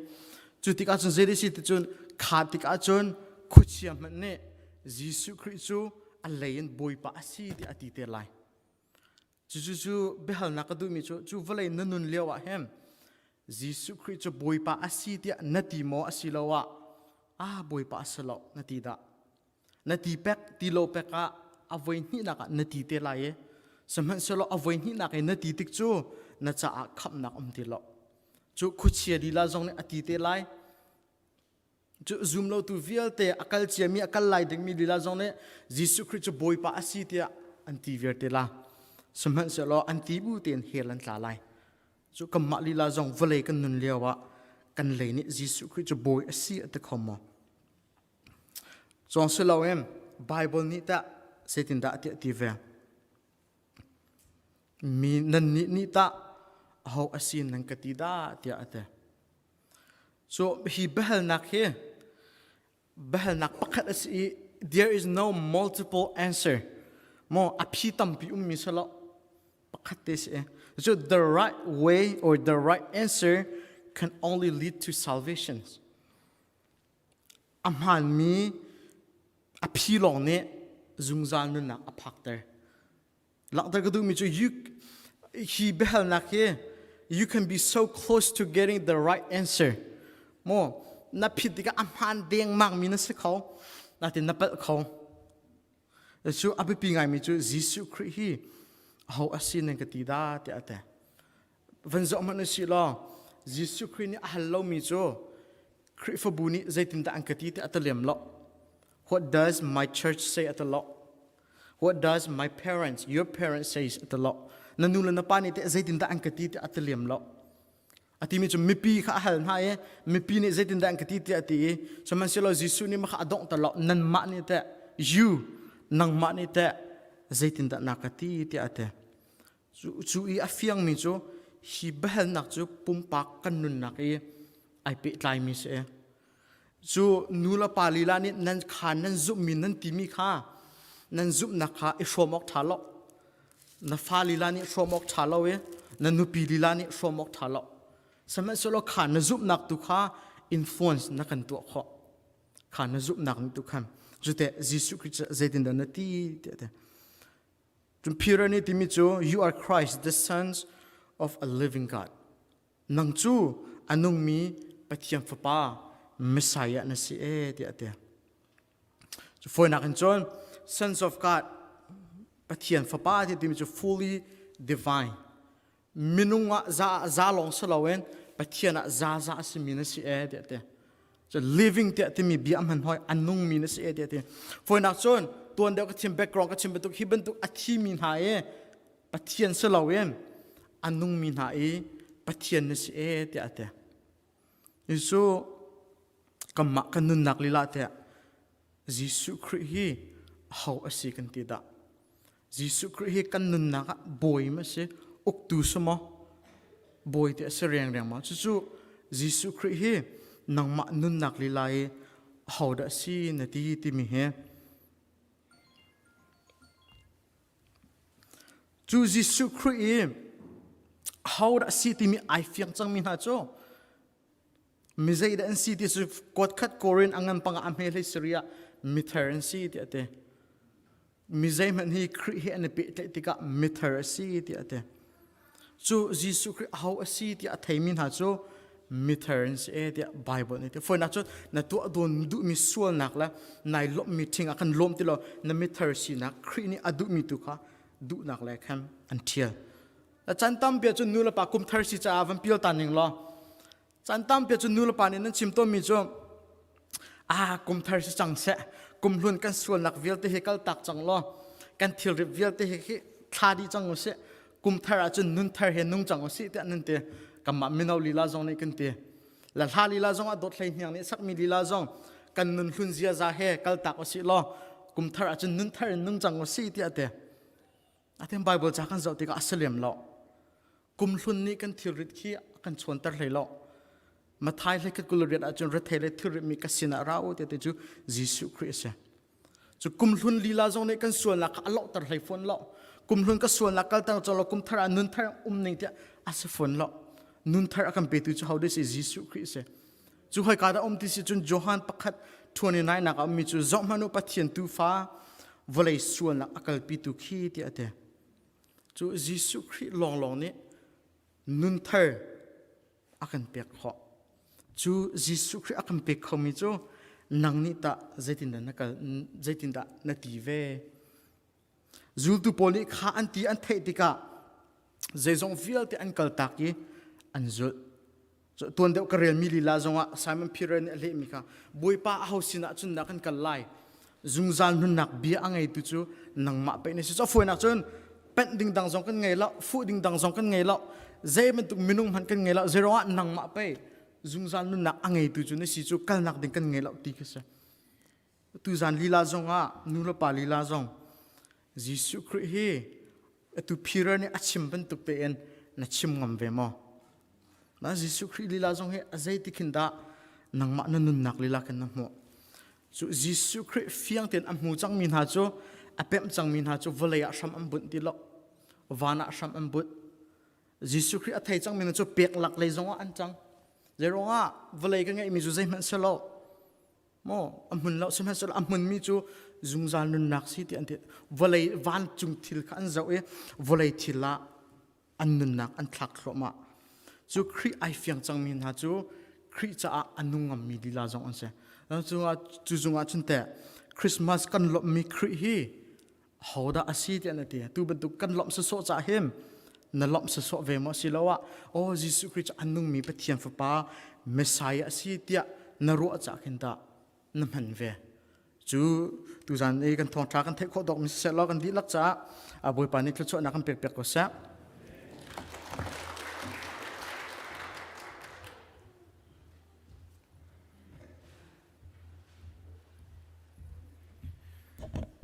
cu tikah cun zei si ti cun kha tikah cun khuachia hmanh nih Jesuh Khrih cu a lei in Bawipa a si tiah a ti te lai. Cucu cu biahalnak ka duhmi cu cu vawlei na nun lio ah hin Jesuh Khrih cu Bawipa a si tiah na ti maw asiloah ah Bawipa a si lo na ti dah. Na ti pek ti lo pek ah a voi hnihnak ah na ti te lai i sihmanhsehlaw a voi hnihnak i na ti tik cu na caah khamhnak um ti lo. Cu khuachia lila zong nih a ti te lai. Cu zum lotu vialte a kal ciami a kal lai dingmi lila zong nih Jesuh Khrih cu Bawipa a si tiah an ti viar te la. Sihmanhsehlaw an ti bu tein hell an tla lai. Cu kanmah lila zong vawlei kan nun lio ah kan lei nih Jesuh Khrih cu Bawi a si a ti kho maw? Cawng si loin Bible nih tah zeitindah tiah ti ve? Mi nannih nih tah aho a si nan ka ti dah tiah a ti. So hi biahalnak hi biahalnak pakhat a si i there is no multiple answer. Mo a phi tampi ummi si lo. Pakhat te si. So the right way or the right answer can only lead to salvation. A hmaanmi a phi lawng nih zungzal nunnak a phakter. Langhter ka duhmi cu you, hi biahalnak hi you can be so close to getting the right answer. Maw na phit tikah a hmaan dengmang mi na si kho, natin na palh kho. Cu a biapi ngaimi cu Jesuh Khrih hi aho a si nan ka ti dah tiah a ti. Van zoh hmanh usih law Jesuh Khrih nih a hal lomi cu Khrihfabu nih zeitindah an ka ti ti a ti lem lo. What does my church say a ti lo. What does my parents, your parents say a ti lo. Na nu le na pa nih teh zeitindah an ka ti ti a ti lem lo. A timi cu mipi kha a hal hna i mipi nih zeitindah an ka ti tiah a ti i sihmanhsehlaw Jesuh nih mah kha a dongh ter lo. Nanmah nih teh you nangmah nih teh zeitindah na ka ti tiah a ti. Cu, cu i a fiangmi cu hi biahalnak cu pumpak kan nunnak i ai pehtlaimi si. Cu nu le pa lila nih nan kha nan zumhmi nan timi kha nan zumhnak kha i hrawm awk ṭha lo. Na fa lila nih hrawm awk ṭha lo i na nupi lila nih hrawm awk ṭha lo. Sihmanhsehlaw kha na zumhnak tu kha influence na kan tuah khawh. Kha na zumhnak nih tu khan cuteh Jesuh Khrih zeitindah na ti tiah ti. Cun Peter nih timi cu you are Christ the sons of a living God. Nang cu a nungmi Pathian fapa Messiah na si e tiah a ti. Cu fawinak in cun sons of God Pathian fapa ti timi cu fully divine minung ah za za lawng si loin Pathian ah za za a simi na si e tiah ti. So living tiah timi bia hman hoi a nungmi na si e tiah ti. Fawinak cun tuan deuh ka chim background ka chim bantuk hi bantuk a thimi hna i Pathian si loin a nungmi hna i Pathian na si e tiah a ti. Cu. Kanmah kan nunnak lila tiah Jesuh Khrih hi aho a si kan ti dah? Jesuh Khrih hi kan nunnak ah bawi ma si, uktu si maw? Bawi ti a si riangriang maw? Cucu Jesuh Khrih hi nangmah nunnak lila i aho dah si na ti timi hi Cu Jesuh Khrih i aho dah si timi ai fiang cangmi hna cu mi zeidah an si ti cu kuat khat Korin a ngan pangah a hme hlei Syria mithar an si tiah a ti. Mi zeihmanh hi Khrih he an i pehtlaih tikah mithar a si tiah a ti. Cu Jesuh Khrih aho a si tiah a theimi hna cu mithar an si e tiah Bible nih a ti. Fawinak cu na tuah dawn duhmi sualnak le nai lawmhmi ṭhing ah khan lawm ti law na mithar sinak Khrih nih a duhmi tu kha duhnak le khan an ṭhial. Chan tampi ah cun nu le pa kum thar si caah van pial ta ning law Caan tampi cu nu le pa nih nan chim tawnmi cu ah kum thar si cang seh kum hlun kan sualnak vialte hi kal tak cang law kan thilrit vialte hi khi thla dih cang usih kum thar ahcun nun thar he nung cang usih tiah nan ti kanmah mino lila zong nih kan ti la hla lila zong ah dawt hlei hniang nih sakmi lila zong kan nun hlun ziaza he kal tak usih law kum thar ahcun nun thar in nung cang usih tiah ti Atin Bible ca kan zoh tikah a si lem lo. Kum hlun nih kan thilrit khi a kan chuanter hlei lo. Mathai hlei khat kul riat ahcun rethei le thilrit mi ka sinah ra u ti cu Jesuh Khrih a si. Cu kum hlun lila zong nih kan sualnak kha a lohter hlei fawn lo. Kum hlun ka sualnak kalter cawlo kum thar ah nun thar um ning tiah a si fawn lo. Nun thar a kan petu cu ho si Jesuh Khrih a si. Cu hoi dah um ti si cun Johan pakhat 29 nak a ummi cu zohhmanh u Pathian tuufa vawlei sualnak a kalpitu khi tiah a ti. Cu Jesuh Khrih lawnglawng nih nun thar a kan pek khawh. Cu Jesuh Khrih a kan pek khomi cu nang nih tah zeitindah na kal zeitindah na ti ve? Zultu pawl nih kha an ti an theih tikah zeizong vialte an kaltak i an zulh. Tuan deuh ka relmi lila zongah Simon Peter nih a lehmi kha Bawipa aho sinah cun dah kan kal lai? Zungzal nunnak bia a ngeitu cu nangmah pei na si. Cu a fawinak cun penh ding dang zong kan ngei lo, fuh ding dang zong kan ngei lo, zei bantuk minung hmanh kan ngei lo, zeiruangah nangmah pei zungzal nunnak a ngeitu cu na si cu kalnak ding kan ngei lo ti khi si. Tuzan lila zongah nu le pa lila zong Jesuh Khrih hi atu Peter nih a chim bantuk tein na chim ngam ve maw? Na Jesuh Khrih lila zong hi a zeiti khin dah nangmah na nunnak lila khin na hmuh? Cu Jesuh Khrih fiang tein a hmu cangmi hna cu a pemh cangmi hna cu vawlei ah hram an bunh ti lo van ah hram an bunh Jesuh Khrih a thei cangmi hna cu pek lak lei zongah an cang zeiruangah vawlei ka ngeihmi cu zeihmanh si lo Maw a hmun lo sihmanhsehlaw a hmunmi cu zungzal nunnak si ti an ti. Vawlei vancung thil kha an zoh i vawlei thil ah an nunnak an thlak thluahmah. Cu Khrih ai fiang cangmi hna cu Khrih caah a nung ngammi lila zong an si. Cu zungah cun teh Christmas kan lawmhmi Khrih hi hodah a si tiah na ti tu bantuk kan lawmh sawsawh cah hin na lawmh sawsawh ve maw siloah aw Jesuh Khrih cu a nungmi Pathian fapa Messiah a si tiah na ruah cah khin tah na hman ve cu tuzan i kan thawngṭha kan theih khawh dawk mi siseh law kan dihlak caah Bawipa nih thluachuahnak kan pek piak ko seh.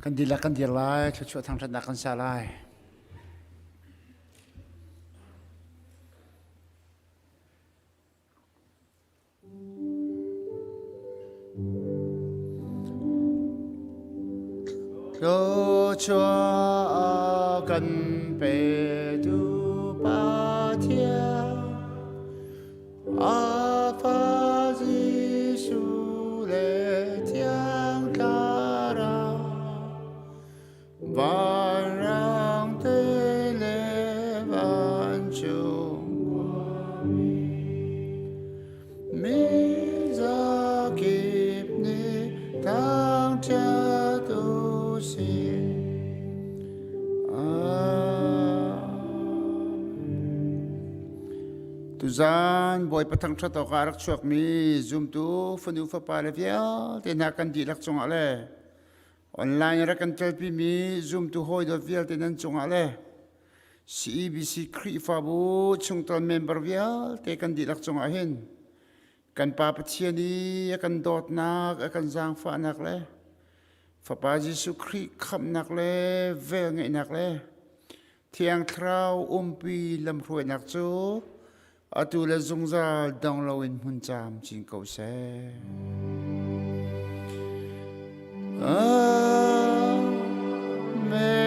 Kan dihlak kan dir lai, thluachuah thangṭhatnak kan sa lai. Thluachuah kan petu Pathian A Fa Jesuh le Thiang Thlarau vanrang te le vancung khuami mi zakip nih thangṭhat u sih. Amen. Tuzaan Bawipa thangṭhat awkah a rak chuakmi zumtu fanu fapa le vialte hna kan dihlak cungah le online a rak kan telpimi zumtu hawi dawt vialte nan cungah le CEBC Khrihfabu chungtel member vialte kan dihlak cungah hin. Kan Pa Pathian i a kan dawtnak, a kan zaangfahnak le Fapa Jesuh Khrih khamhnak le velngeihnak le Thiang Thlarau umpi lamhruainak cu atu le zungzal dong loin hmun camcin ko seh. Amen.